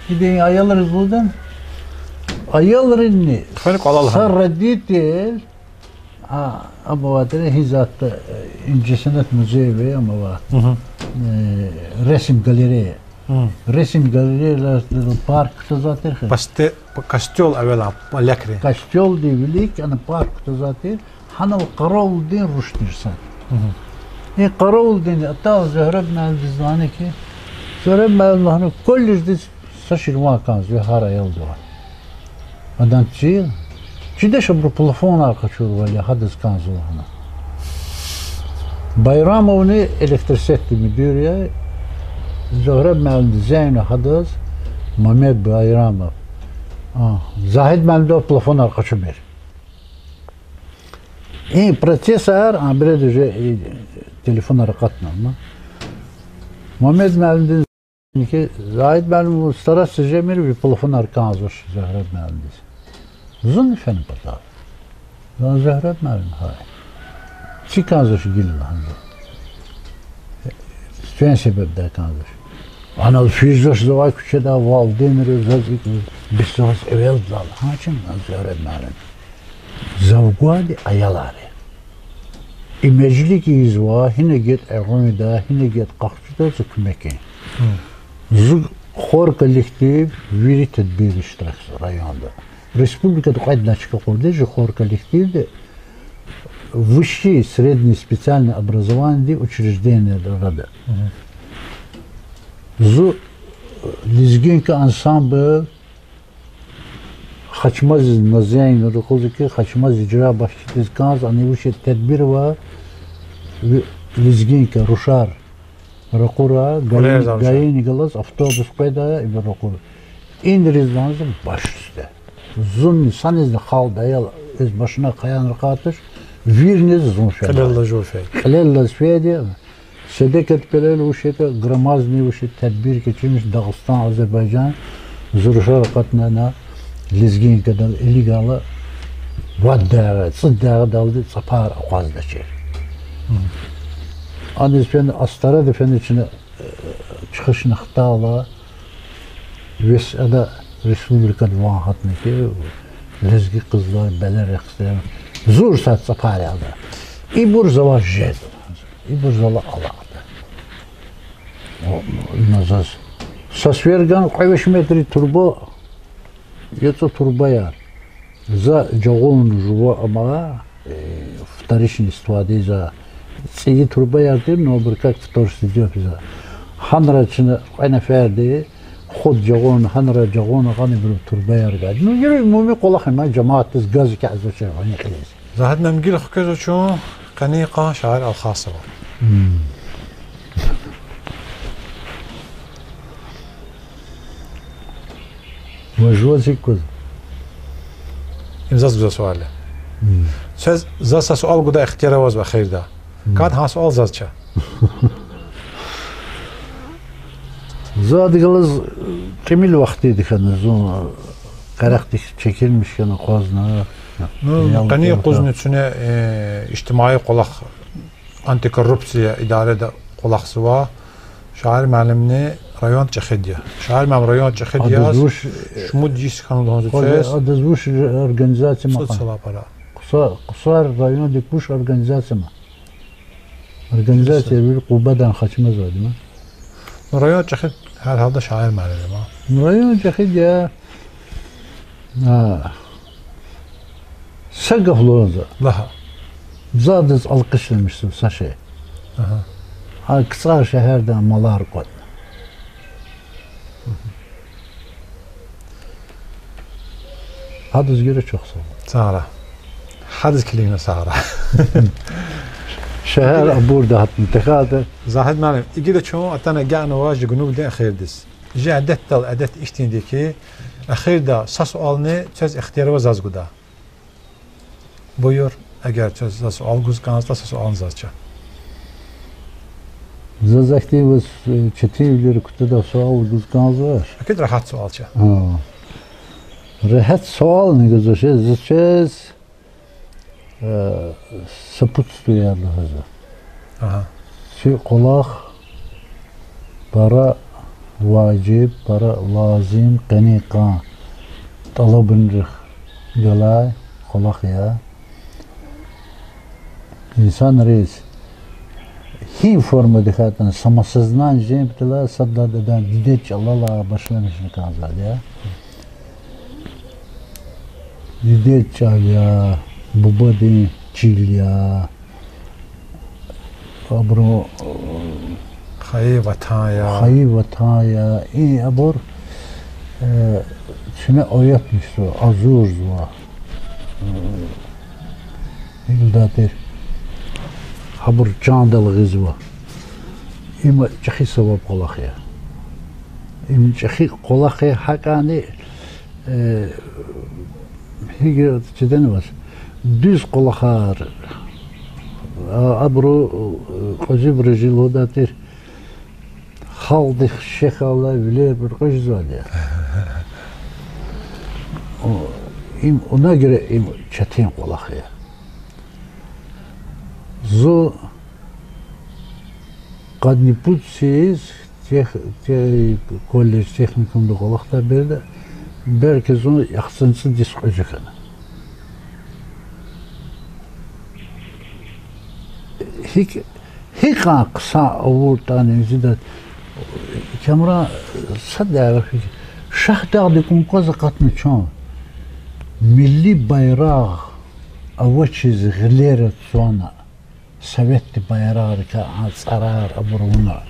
Идан аялриз лугьуда, аялрини, са родитель, а, амавайди гьи затӀ, э, Инжисенат музей ва амава, э, ресим галерея. Ресим галереялар, парк кутазвай тир хьи. Пасте, костёл авайла, полякри. Костёлдин вилик ана парк кутазвай тир, гьанал къаравулдин руш тир сад. И къаравулдин атана Зуьгьреб муаллимдиз лагьана хьи, Зуьгьреб муаллим, лагьана, колледждиз са ширван кӀанзава гьар аялдивай. Адан чи, чидач, абуру плафонар къачурвал я, гьадаз кӀанзава лагьана. Байрамовни электросетдин муьдуьр я, Зуьгьреб муаллимди зенг авуна гьадаз, Мамед Байрамов. А, Загьид муаллимдивай плафонар къачумир. И процессар, а, бирер уже и телефонар акъатна ма. Мамед муаллимди хьи, Загьид муаллим, стараться жемир, ви плафонар кӀанзавач Зуьгьреб муаллимдиз. Зунни фена патал. Лагьана, Зуьгьреб муаллим, гьай, ци кӀанзавач гила лагьана. Фена себебдай кӀанзавач. Анал физвач завай куьчеда, валидейнри заз икӀ, бес заваз эвелдал. Гьа чна, лагьана Зуьгьреб муаллим, зав гвайди аялар я. Имеджлик ийизва, гьина гетӀ эгъуьнда, гьина гетӀ къахчуда, за куьмек ийин. Зи хор коллектив вири тедбирда иштиракзава районда. Республикада кьвед лагьай чка къурди жи хор коллективди высший, средний специальный образованиедин учреждениеяр арада. Зун Лезгинка ансамбль Хачмазиз Назиевна ракъуз хьи, Хачмаз ижра башчидиз кӀанз, ана вуч ятӀа тедбир ава, ви-, Лезгинка рушар ракъура, ГАИ-ни галаз автобус къведа, ибур ракъура. Индриз лагьанза баш уьстда. Зунни санизни халкьди аял, эз машина хъаян рахайтач, вирниз зун фена. Кьилеллаз фейиди я. Седекет пелел вуч ятӀа, громадный вуч ятӀа тедбир кечирмиш Дагъустан, Азербайжан, зун рушар акъатна ана Лезгинкадал, илигайла вад дагъа, цӀуд дагъадалди цӀапар акъваздачир. Аниз фена, Астарада фена чна, э, чуьхуьшна хтайла, вес ада республикада ван гьатна хьи, лезги къизлар, белер рехъ хьи, зур сад цӀапар яда. Ибур завай жез. Ибур зала алакьда. О, ина заз са сверга кьве виш метрдин турба, яцӀу турбаяр. За жагъун жува ама, э, вторичный стволдин за цӀийи турбаяр тир, но абур как вторсырдиз за. Гьанра чна кьве неферди, худ жагъун, гьанра жагъун гъана ибуру турбаяр гайи. Ну, гила умуми кӀвалах я ма, жамаатдиз газ кязва чир гъани кьилиз. Загьид муаллим, гила хквезва чун, къенин къан шаир Алхасова. Ва жуваз икӀ гуз. Им заз гузвай суал я. Квез заз са суал гудай ихтияр авазва эхирда. КӀанда гьа суал заз ча. За адигалаз тӀимил вахтиди хьана, зун къерехдик чекинмиш хьана, акъвазна. Ну, къенин юкъузни чуьне, э, ижтимаи кӀвалах, антикоррупция идареда кӀвалахзава. Шаир муаллимни район чӀехиди я. Шаир муаллим район чӀехиди яз шумуд йис хьана лугьузва квез. Адаз вуч организация ма кьван? ЦӀуд йисалай пара. Къуса-, Къусар райондик вуч организация ма? Организация вири Къубадани Хачмазани ма. Ну, район чӀехиди гьар гьалда шаир муаллим я ма. Ну, район чӀехиди я. А, са гаф лугьун за. Лагь. За адаз алкъишламишзава са шей. Гьа КцӀар шегьерда малар кӀватӀна. Гьадаз гуьре чухсагъул. Сагърай. Гьадаз килигна сагърай. Шегьер абурда гьатна тахьайтӀа. Загьид муаллим, игила чун атана агакьнавай жи гунугдин эхирдиз. Жи адетдал адет ихьтинди я хьи, эхирда са суални квез ихтияр ава заз гудай. Буюр, эгер квез за суал гуз кӀанзатӀа, са суални заз ча. Заз ахьтин ваз, э, четинвилер кутада суал гуз кӀанзавач. Акид регьят суал ча. Регьят суални гузвач, заз чиз, э, сопутствие лугьузва. Агьа. Чи кӀвалах пара важиб, пара лазим, къенин къан тӀалабунрихъ галай кӀвалах я. Инсанриз гьи формада хьайитӀани самосознание жен патал сад лагьайди дидед чӀалалай башламишна кӀанзавайди я. Дидед чӀал я, бубадин чил я, абурун хайи ватан я. Хайи ватан я. И абур, э, чна оятмишзава, агъзурзава. Э, илдатир гьабур чандал гъизва. Им чӀехи саваб кӀвалах я. Им чӀехи кӀвалах я гьакӀани, э, гьикӀ чидани ваз, дуьз кӀвалахар, а, абуру, э, кьуьзуьбуруз жи лугьудатир, халкьдихъ шехьайла вилер бур кьуьзуьзвайди я. Им, вуна гуьре им четин кӀвалах я. Зун къанни пуд йисуз тех-, те-, колледж, техникумда кӀвалахдай береда, белки зун яхцӀурни цӀуд йис кьуьзуь хьана. ГьикӀ, гьикьван хъсан авуртӀани зида, Камран, са дяве фикир. Шагьдагъдик кӀваз акъатна чун, милли байрагъ авачиз гъилера цана, советдин байрагърикай а цӀарар абур авуна,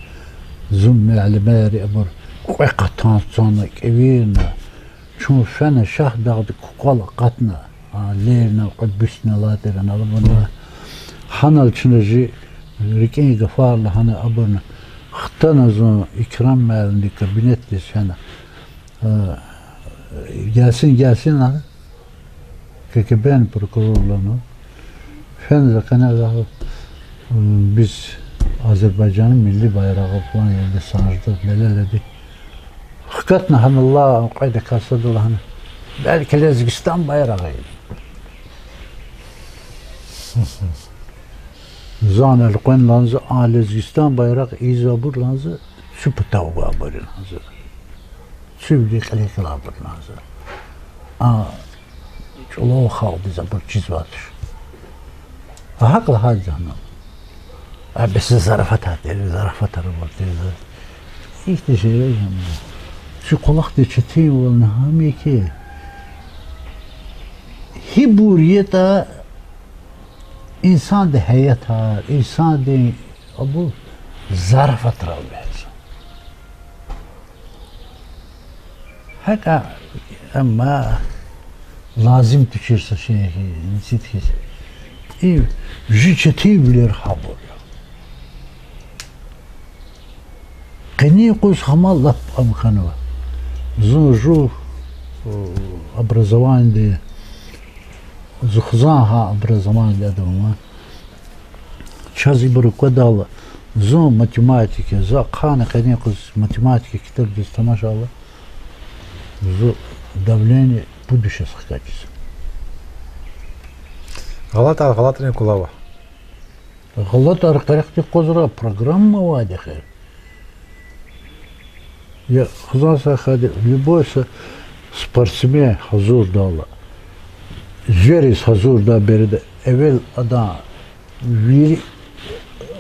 зун муаллимар абур кьве къатан цана, кӀевирна, чун фена Шагьдагъдик кукӀвал акъатна, а, Ленина, Кьудбусдин алай тир, ана алабуна. Гьанал чна жи рикӀин гафар лагьана абурни, хтана зун Икрам муаллимдин кабинетдиз фена. А, гелсин, гелсин лагьана, КГБ-ни прокурор лагьана. Фена за къене лагьана, биз Азербайжанни милли байрагъ флан ерда санжда, мелеледи. Хкатна гьанал алай кьведакай сада лагьана, белки Лезгистан байрагъ я. Зун элкъвена лагьана за, а Лезгистан байрагъ ийизвайбур лагьана за, цуь патав гвайбур я лагьана за. Цуьвди кьиле хьайибур я лагьана за. А чӀулав халкьдиз абур чизвай туш. А гьакӀ лагьайди я гьана. А бес зарафатар тир, зарафатар авур тир за. Ихьтин шейэр я гьана. Чи кӀвалахди четинвал гьам я хьи, гьибур ятӀа инсандин гьаятар, инсандин абур зарафатрал вегьезва. ГьакӀа, амма лазим тушир са шей хьи, нисит хьиз. И жи четинвилер гьабур я. Къенин юкъуз гьам лап ам хьанва. Зун жув, э, образованиеди, зун хизан гьа образованиедин адам ава. Чаз ибур аквадайла, зун математик я, за ахъайна къенин юкъуз математика китабдиз тамашайла, зун давление пуд вишаз хкажиз. ГъалатӀар гъалатӀрин кӀулав ава. ГъалатӀар къерехда къвезва, программа авайди хьи. Я хизан са хьайиди, любой са спортсмен гьазурдайла, звериз гьазурдай береда эвел адан вири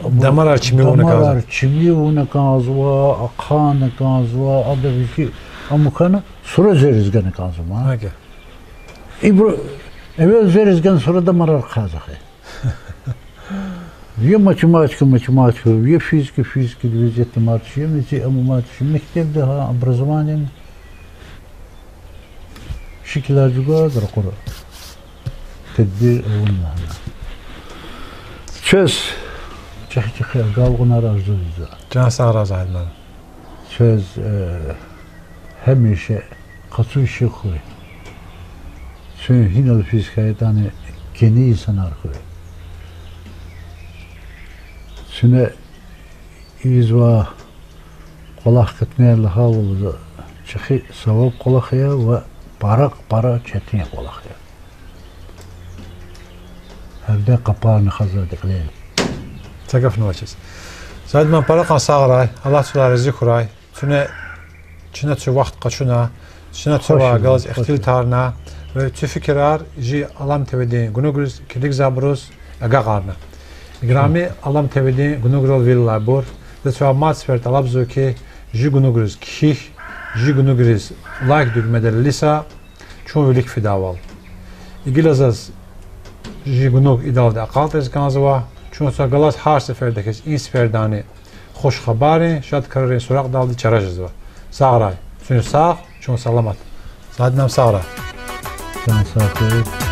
дамарар чими авуна кӀанзава. Дамарар чими авуна кӀанзава, ахъайна кӀанзава, ада вичи ам хьана, сура звериз гана кӀанзава. Ибур эвел звериз гана, сура дамарар хъазва хьи. Я математика, математика, я физика, физика, везде тамаш, я мези-, ам тамаш, мектебда гьа образованиени шикилар жугъаз ракъура. Тедбир авуна гьана. Чаз чӀехи-чӀехи агалкьунар арзу ийизва. Чан сагърай, Загьид муаллим. Чаз, э, гьамиша къацу шехьуй. Чун гьинал физ хьайитӀани кӀани инсанар хьуй. Чна ийизвай кӀвалах катмир лагьайвал, чӀехи саваб кӀвалах я ва Пара, пара четин кӀвалах я. Гьелбет, къапарни хазва декьлер. Са гафни авачиз. Саид ман, пара кьван сагърай, Аллагьди квелай рази хьурай. Куьне чна куь вахт къачуна, чна квевай галаз ихтилатарна ва куь фикирар жи Алам ТВ-дин гунугриз, килигзавайбуруз агакьарна. Играми Алам ТВ-дин гунуграл вил алайбур, за квевай мад сефер тӀалабзава хьи, жи гунугриз кхьихь, жи гунугриз лайк дуьгмедал илиса, чун вилик фидайвал. Гила заз жи гунуг идалди акьалтӀариз кӀанзава, чун са галаз гьар сеферда хьиз и сефердани хуш хабаррин, шад крарин суракьдалди чара жезва. Сагърай, куьн сагъ, чун саламат. Саид ман, сагърай. Чан сагъ хьуй.